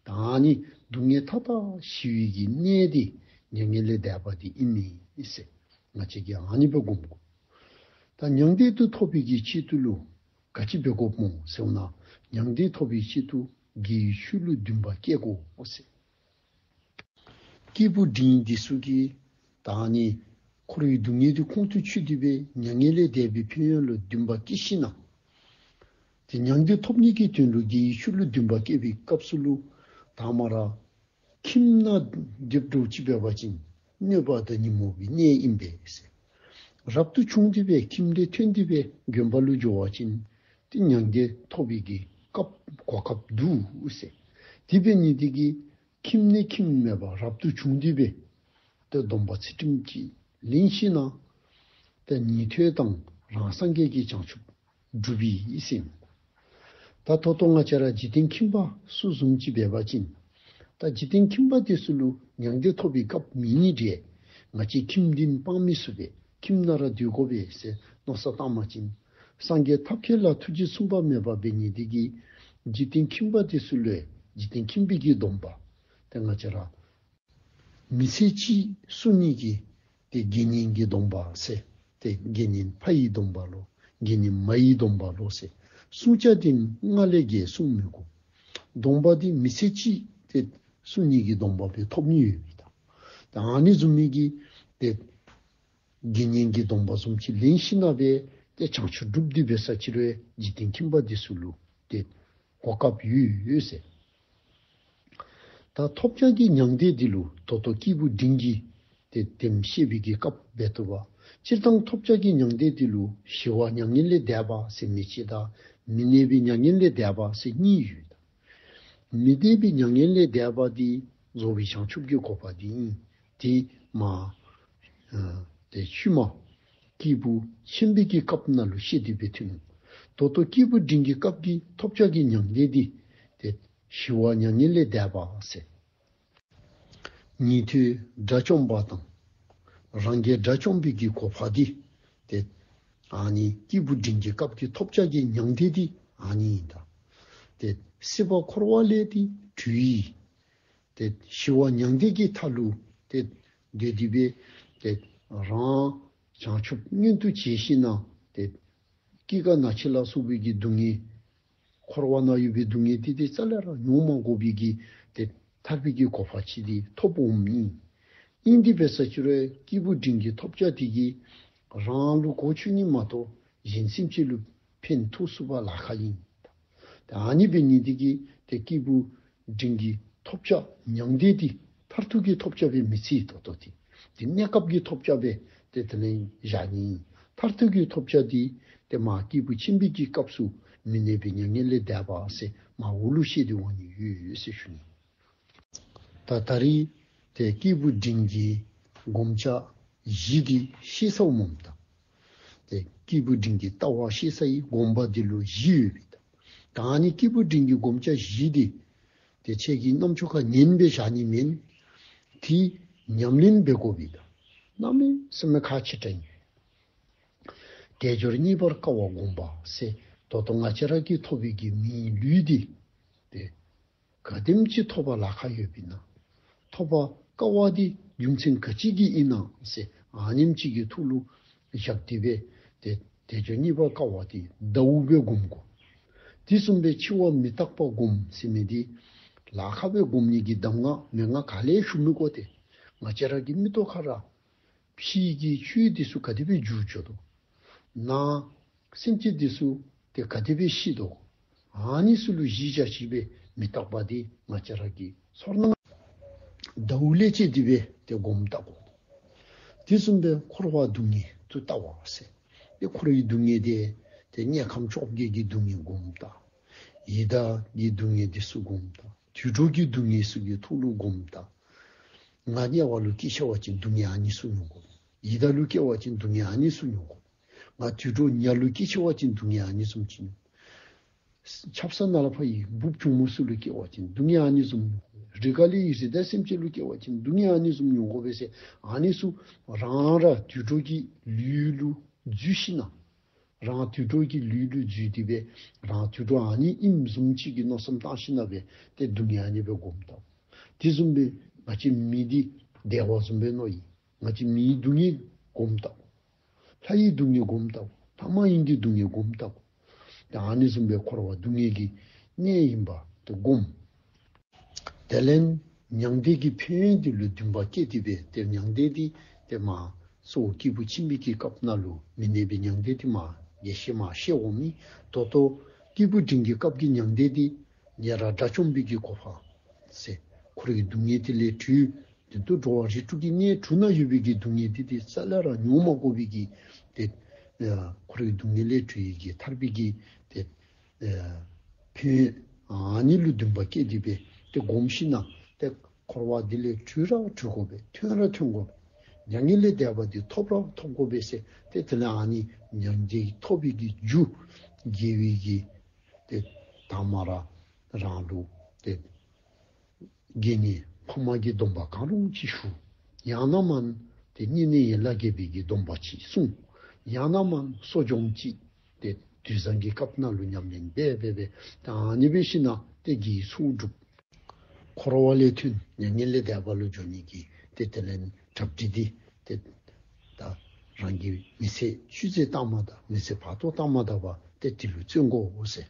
ད་ཨ་ནི་སྡུག་བསྔལ་མཐའ་དག་ཞི་བའི་གི་གནས་འདི་མྱ་ངན་ལས་འདས་པ་འདི་ཨིན་མི་ཨིན་ཟེར། ང་བཅས་ཀྱིས་ཨ་ནི་སྦེ་སྒོམ་དགོ། ད་མྱང་འདས་འདི་ཐོབ་པའི་གི་ཆེད་དུ་ལུ་ག་ཅི་འབད་དགོཔ་སྨོ་ཟེར་བ་ཅིན་མྱང་འདས་ཐོབ་པའི་ཆེད་དུ་དགེ་བའི་ཆོས་ལུ་འདུན་པ་བསྐྱེད་དགོ་ཟེར། སྐྱེས་བུ་འབྲིང་འདི་ཚུ་གིས་ད་ཨ་ནི་འཁོར་བའི་སྡུག་བསྔལ་འདི་ཁོང་དུ་ཆུད་དེ་སྦེ་མྱ་ངན་ལས་འདས་པའི་ཕན་ཡོན་ལུ་འདུན་པ་བསྐྱེད་ཞིནམ་ལས་ཏེ་མྱང་འདས་ཐོབ་ནི་གི་དོན་ལུ་དགེ་བའི་ཆོས་ལུ་འདུན་པ་བསྐྱེད་པའི་སྐབས་སུ་ལུ་དང་པ་ར་ཁྱིམ་ནང་སྡོདཔ་འགྱོ་ཅིག་འབད་བ་ཅིན་གནོད་པ་དང་ཉོན་མོངས་པའི་གནས་ཨིན་པས་ཟེར། རབ་ཏུ་བྱུང་སྟེ་སྦེ་ཁྱིམ་ལས་ཐོན་ཏེ་སྦེ་དགོན་པ་ལུ་འགྱོ་བ་ཅིན་ཏེ་མྱང་འདས་ཐོབ་པའི་གི་སྐབས་གོ་སྐབས་འདུག་ཟེར། དེ་འབད་ནི་འདི་གིས་ཁྱིམ་ནས་ཁྱིམ་མེད་པར་རབ་ཏུ་བྱུང་སྟེ་སྦེ་ཏེ་སྡོམ་པ་ཚུལ་ཁྲིམས་ཀྱིས་ལེན་ཞིནམ་ལས་ཏེ་ཉན་ཐོས་དང་རང་སངས་རྒྱས་ཀྱི་བྱང་ཆུབ་སྒྲུབ་པའི་ཨིན་ཟེར། ད་ད་ལྟོ་ང་བཅས་ར་འཇིག་རྟེན་ཁྱིམ་པ་ཚུ་བཟུམ་ཅིག་འབད་བ་ཅིན་ད་འཇིག་རྟེན་ཁྱིམ་པ་འདི་ཚུ་ལུ་མྱང་འདས་ཐོབ་པའི་སྐབས་མེད་ནི་འདྲས། ང་བཅས་ཁྱིམ་འདི་ནི་སྤང་མི་ཚུགས་པས། ཁྱིམ་ནང་ར་སྡོད་དགོ་པས་ཟེར་མནོ་བསམ་བཏང་བ་ཅིན་སངས་རྒྱས་ཐབས་མཁས་ལ་ཐུགས་རྗེ་མཚུངས་པ་མེད་པ་འབད་ནི་འདི་གིས་འཇིག་རྟེན་ཁྱིམ་པ་འདི་ཚུ་ལུ་འཇིག་རྟེན་ཁྱིམ་པའི་གི་སྡོམ་པ་ཏེ་ང་བཅས་ར་མི་ཚེ་གཅིག་བསྲུང་ནི་གི་ཏེ་དགེ་བསྙེན་གྱི་སྡོམ་པ་ཟེར། ཏེ་དགེ་བསྙེན་ཕ་ཡི་སྡོམ་པ་ལོ། དགེ་བསྙེན་མ་ཡི་སྡོམ་པ་ལོ་ཟེར། བསྲུང་བྱ་འདི་སྔར་ལས་བརྒལ་བསྲུང་མི་དགོ། སྡོམ་པ་འདི་མི་ཚེ་གཅིག་ཏེ་བསྲུང་ནི་གི་སྡོམ་པ་སྦེ་ཐོབ་ནི་ཡོད་པས་ད། ད་ཨ་ནི་བཟུམ་མའི་གི་ཏེ་དགེ་བསྙེན་གྱི་སྡོམ་པ་བཟུམ་ཅིག་ལེན་ཞིནམ་ལས་ཏེ་བྱང་ཆུབ་སྒྲུབ་སྟེ་འབད་ས་ཅིག་རུང་འཇིག་རྟེན་ཁྱིམ་པ་འདི་ཚུ་ལུ་ཏེ་གོ་སྐབས་ཡོད་ཡོད་ཟེར། ད་ཐོབ་བྱ་གི་མྱང་འདས་འདི་ལུ་ད་ལྟོ་སྐྱེས་བུ་འབྲིང་གིས་ཏེ་དེམ་བཤད་པའི་གི་སྐབས་འབད་དོ་བ། སྤྱིར་བཏང་ཐོབ་བྱ་གི་མྱང་འདས་འདི་ལུ་ཞི་བ་མྱ་ངན་ལས་འདས་པ་ཟེར་མི་ཅིག་དང་མི་གནས་པའི་མྱ་ངན་ལས་འདས་པ་ཟེར་གཉིས་ཡོད། མི་གནས་པའི་མྱ་ངན་ལས་འདས་པ་འདི་རྫོགས་པའི་བྱང་ཆུབ་ཀྱི་གོ་འཕང་འདི་ཨིན། དེ་མ་ཨ་དེ་ཤུལ་མ་སྐྱེས་བུ་ཆེན་པོའི་གི་སྐབས་ནང་ལུ་བཤད་དེ་སྦེ་ཐོན་ནུག། ད་ལྟོ་སྐྱེས་བུ་འབྲིང་གི་སྐབས་ཀྱི་ཐོབ་བྱ་གི་མྱང་འདས་འདི་ཏེ་ཞི་བ་མྱ་ངན་ལས་འདས་པ་ཟེར། ཉན་ཐོས་དགྲ་བཅོམ་པ་དང་རང་རྒྱལ་དགྲ་བཅོམ་པའི་གི་གོ་འཕང་འདི་ཏེ་ཨ་ནི་སྐྱེས་བུ་འབྲིང་གི་སྐབས་ཀྱི་ཐོབ་བྱ་གི་མྱང་འདས་འདི་ཨ་ནི་ཨིན་ད། ཏེ་སྲིད་པ་འཁོར་བ་ལས་ཏེ་གྲོལ་ཡི། ཏེ་ཞི་བ་མྱང་འདས་ཀྱི་མཐའ་ལུ་ཏེ་སྡོད་དེ་སྦེ་ཏེ་རང་བྱང་ཆུབ་མངོན་དུ་བྱས་ཞིནམ་ལས་ཏེ་སྐྱེ་རྒ་ན་འཆི་ལ་སོགས་པའི་གི་སྡུག་བསྔལ་འཁོར་བ་ནང་ཡོད་པའི་སྡུག་བསྔལ་འདི་ཏེ་རྩ་ལས་ར་མྱོང་མ་དགོ་པའི་གི་ཏེ་ ཐར་པའི་གི་གོ་འཕང་ཅིག་འདི་ཐོབ་འོངམ་ཨིན། ཨིན་དེ་འབད་ས་ཅིག་རུང་སྐྱེས་བུ་འབྲིང་གི་ཐོབ་བྱ་དེ་གིས་རང་ལུ་གོ་ཆོད་ནི་མ་གཏོགས་གཞན་སེམས་ཅན་ལུ་ཕན་ཐོགས་ཚུགས་པར་ལཱ་ཁག་ཨིན། ཏེ་ཨ་ནི་འབད་ནི་དེ་གིས་ཏེ་སྐྱེས་བུ་འབྲིང་གི་ཐོབ་བྱ་མྱང་འདས་འདི་མཐར་ཐུག་གི་ཐོབ་བྱ་སྦེ་མི་བརྩི། ད་ལྟོ་འདི་འདི་གནས་སྐབས་ཀྱི་ཐོབ་བྱ་སྦེ་ཏེ་དེ་ལས་བཞག་ནི། མཐར་ཐུག་གི་ཐོབ་བྱ་འདི་ཏེ་མ་སྐྱེས་བུ་ཆེན་པོའི་གི་སྐབས་སུ་མི་གནས་པའི་མྱ་ངན་ལས་འདས་པ་ཟེར་མ་འོག་ལུ་བཤད་དེ་འོང་ནི་ཡོད་ཟེར་ཞུ་ནི། ད་ད་རིས་ཏེ་སྐྱེས་བུ་འབྲིང་གི་སྒོམ་བྱ་བཞི་འདི་ཤེས་སོངམ་ད། ཏེ་སྐྱེས་བུ་འབྲིང་གི་ལྟ་བ་ཤེས་སའི་སྒོམ་པ་འདི་ལུ་བཞི་ཡོད་པས་ད། ད་ཨ་ནི་སྐྱེས་བུ་འབྲིང་གི་སྒོམ་བྱ་བཞི་འདི་ཏེ་ཁྱེད་ཀྱིས་རྣམ་ཅོ་ཁར་ཉན་སྦེ་བཞག་ནི་མེན། ཏེ་ཉམས་ལེན་འབད་དགོ་པས་ད། གནམ་མེད་ས་མེད་ཁག་ཆེ་དྲགས་ཨིན། དལ་འབྱོར་རྙེད་པར་དཀའ་བ་སྒོམ་པ་ཟེར། ད་ལྟོ་ང་བཅས་ར་གིས་ཐོབ་པའི་གི་མིའི་ལུས་འདི་ཏེ་ག་དེམ་ཅིག་ཐོབ་པར་ལཱ་ཁག་ཡོདཔ་ཨིན་ན། ཐོབ་པར་དཀའ་བ་འདི་རྒྱུ་མཚན་ག་ཅི་གིས་ཨིན་ན་ཟེར་ཨ་ནེམ་ཅིག་གི་ཐོག་ལུ་བཞག་སྟེ་སྦེ་ཏེ་དལ་འབྱོར་རྙེད་པར་དཀའ་བ་འདི་ཟླཝ་སྦེ་སྒོམ་དགོ། དེ་བཟུམ་སྦེ་འཆི་བ་མི་རྟག་པ་སྒོམ་ཟེར་མི་འདི་ལཱ་ཁག་སྦེ་སྒོམ་ནི་གི་གདམས་ངག་མན་ངག་ག་ལས་ཞུ་མི་དགོ། ཏེ་ང་བཅས་ར་གི་མིག་ཏོ་ཁར་ཕྱི་གི་ཆོས་འདི་ཚུ་ག་དེ་སྦེ་འགྱུར་འགྱོ་དོ། ནང་སེམས་ཅན་འདི་ཚུ་ཏེ་ག་དེ་སྦེ་ཤི་དོ། ཨ་ནི་ཚུ་ལུ་གཞི་བཞག་སྟེ་སྦེ་མི་རྟག་པ་འདི་ང་བཅས་ར་གིས་ཚོར་སྣང་ཟླཝ་ལས་བཅད་དེ་སྦེ་ཏེ་སྒོམ་བལྟ་དགོ། དེ་བཟུམ་སྦེ་འཁོར་བ་སྡུག་བསྔལ་དུ་ལྟ་བ་ཟེར། ཏེ་འཁོར་བའི་སྡུག་བསྔལ་འདི་ཏེ་དམྱལ་ཁམས་བཅོ་བརྒྱད་ཀྱི་སྡུག་བསྔལ་སྒོམ་བལྟ། ཡི་དྭགས་ཀྱི་སྡུག་བསྔལ་འདི་ཚུ་སྒོམ་བལྟ། དུད་འགྲོ་གི་སྡུག་བསྔལ་ཚུ་གི་ཐོག་ལུ་སྒོམ་བལྟ། ང་དམྱལ་བ་ལུ་སྐྱེ་ཚར་བ་ཅིན་སྡུག་བསྔལ་ཨ་ནི་ཚུ་མྱོང་དགོ། ཡི་དྭགས་ལུ་སྐྱེ་བ་ཅིན་སྡུག་བསྔལ་ཨ་ནི་ཚུ་མྱོང་དགོ། ང་དུད་འགྲོ་ཉ་ལུ་སྐྱེ་ཚར་བ་ཅིན་སྡུག་བསྔལ་ཨ་ནི་བཟུམ་ཅིག་མྱོང་། ཆབ་གསང་ནཱ་ལས་ཕར་ཡི་འབུཔ་གྱོག་མོ་ཚུ་ལུ་སྐྱེ་བ་ཅིན་སྡུག་བསྔལ་ཨ་ནི་བཟུམ་མྱོང་དགོ། རི་ཁ་ལས་ཡི་རི་དྭགས་སེམས་ཅན་ལུ་སྐྱེ་བ་ཅིན་སྡུག་བསྔལ་ཨ་ནི་བཟུམ་མྱོང་དགོ་པས་ཟེར། ཨ་ནི་ཚུ་རང་ར་དུད་འགྲོ་གི་ལུས་ལུ་འཛུལ་ཞིན་ན་རང་དུད་འགྲོ་གི་ལུས་ལུ་འཛུལ་ཏེ་སྦེ་རང་དུད་འགྲོ་ཨ་ནི་ཨིནམ་བཟུམ་ཅིག་གི་མནོ་བསམ་བཏང་ཞིན་ན་སྦེ་ཏེ་སྡུག་བསྔལ་ཨ་ནི་སྦེ་སྒོམ་བལྟ། དེ་བཟུམ་སྦེ་ང་བཅས་མི་འདི་བདེ་བ་བཟུམ་སྦེ་མནོ་ཡི། ང་བཅས་མིའི་སྡུག་བསྔལ་སྒོམ་བལྟ། ལྷ་ཡི་སྡུག་བསྔལ་སྒོམ་བལྟ། ལྷ་མ་ཡིན་གྱི་སྡུག་བསྔལ་སྒོམ་བལྟ། ཏེ་ཨ་ནི་བཟུམ་སྦེ་འཁོར་བ་སྡུག་བསྔལ་གྱི་གནས་ཨིནམ་ཏེ་སྒོམ། དེ་ལས་མྱང་འདས་ཀྱི་ཕན་ཡོན་འདི་ལུ་འདུན་པ་བསྐྱེད་དེ་སྦེ་ཏེ་མྱང་འདས་འདི་ཏེ་མ་གཙོ་བོ་སྐྱེས་བུ་ཆེན་པོའི་གི་སྐབས་ནང་ལུ་མི་གནས་པའི་མྱང་འདས་འདི་མ་ཡེ་ཤེས་མ་ཤེས་འོང་མི། ད་ལྟོ་སྐྱེས་བུ་འབྲིང་གི་སྐབས་ཀྱི་མྱང་འདས་འདི་ཉེ་རང་དགྲ་བཅོམ་པའི་གི་གོ་འཕང་ཟེར། འཁོར་བའི་སྡུག་བསྔལ་དེ་ལས་གྲོལ། དེ་ཚུ་འགྲོ་བ་རིགས་དྲུག་གི་གནས་དྲུག་ན་ཡོད་པའི་གི་སྡུག་བསྔལ་འདི་ཏེ་རྩ་ལས་ར་མྱོང་མ་དགོ་པའི་གི་ཏེ་འཁོར་བའི་སྡུག་བསྔལ་ལས་གྲོལ་བའི་གི་ཐར་པའི་གི་ཏེ་ཨེ་ཕན་ཡོན་ཨ་ནི་ལུ་འདུན་པ་བསྐྱེད་དེ་སྦེ་ཏེ་སྒོམ་ཞིན་ན་ཏེ་འཁོར་བ་འདི་ལས་གྲོལ་ར་གྲོལ་དགོ་པས། ཐོན་ར་ཐོན་དགོ་པས། མྱ་ངན་ལས་འདས་པ་འདི་ཐོབ་ར་ཐོབ་དགོ་པས་ཟེར། ཏེ་དེ་ལས་ཨ་ནི་མྱང་འདས་ཐོབ་པའི་གི་རྒྱུ་དགེ་བའི་གི་ཏེ་དང་མ་ར་རང་ལུ་ཏེ་དགེ་བསྙེན་འཕགས་མ་གི་སྡོམ་པ་གང་རུང་ཅིག་ཞུ། ཡང་ན་མན་ཏེ་བསྙེན་གནས་ཡན་ལག་བརྒྱད་པའི་གི་སྡོམ་པ་ཅིག་བསྲུང་། ཡང་ན་མན་གསོ་སྦྱོང་ཅིག་ཏེ་དུས་བཟང་གི་སྐབས་ནང་ལུ་ཉམས་ལེན་འབད་འབད་འབད་ཏེ་ཨ་ནི་འབད་ཞིན་ན་ཏེ་དགེ་བའི་ཚོགས་སྒྲུབ། འཁོར་བ་ལས་ཐོན་མྱ་ངན་ལས་འདས་པ་ལུ་འགྱོ་ནི་གི་ཏེ་དེ་ལས་གྲ་སྒྲིག་འདི་ཏེ་ད་རང་གི་མི་ཚེ་ཆུད་ཟོས་བཏང་མ་ད་མི་ཚེ་བར་དོ་བཏང་མ་ད་པར་ཏེ་དེ་ལུ་བརྩོན་དགོ་ཟེར།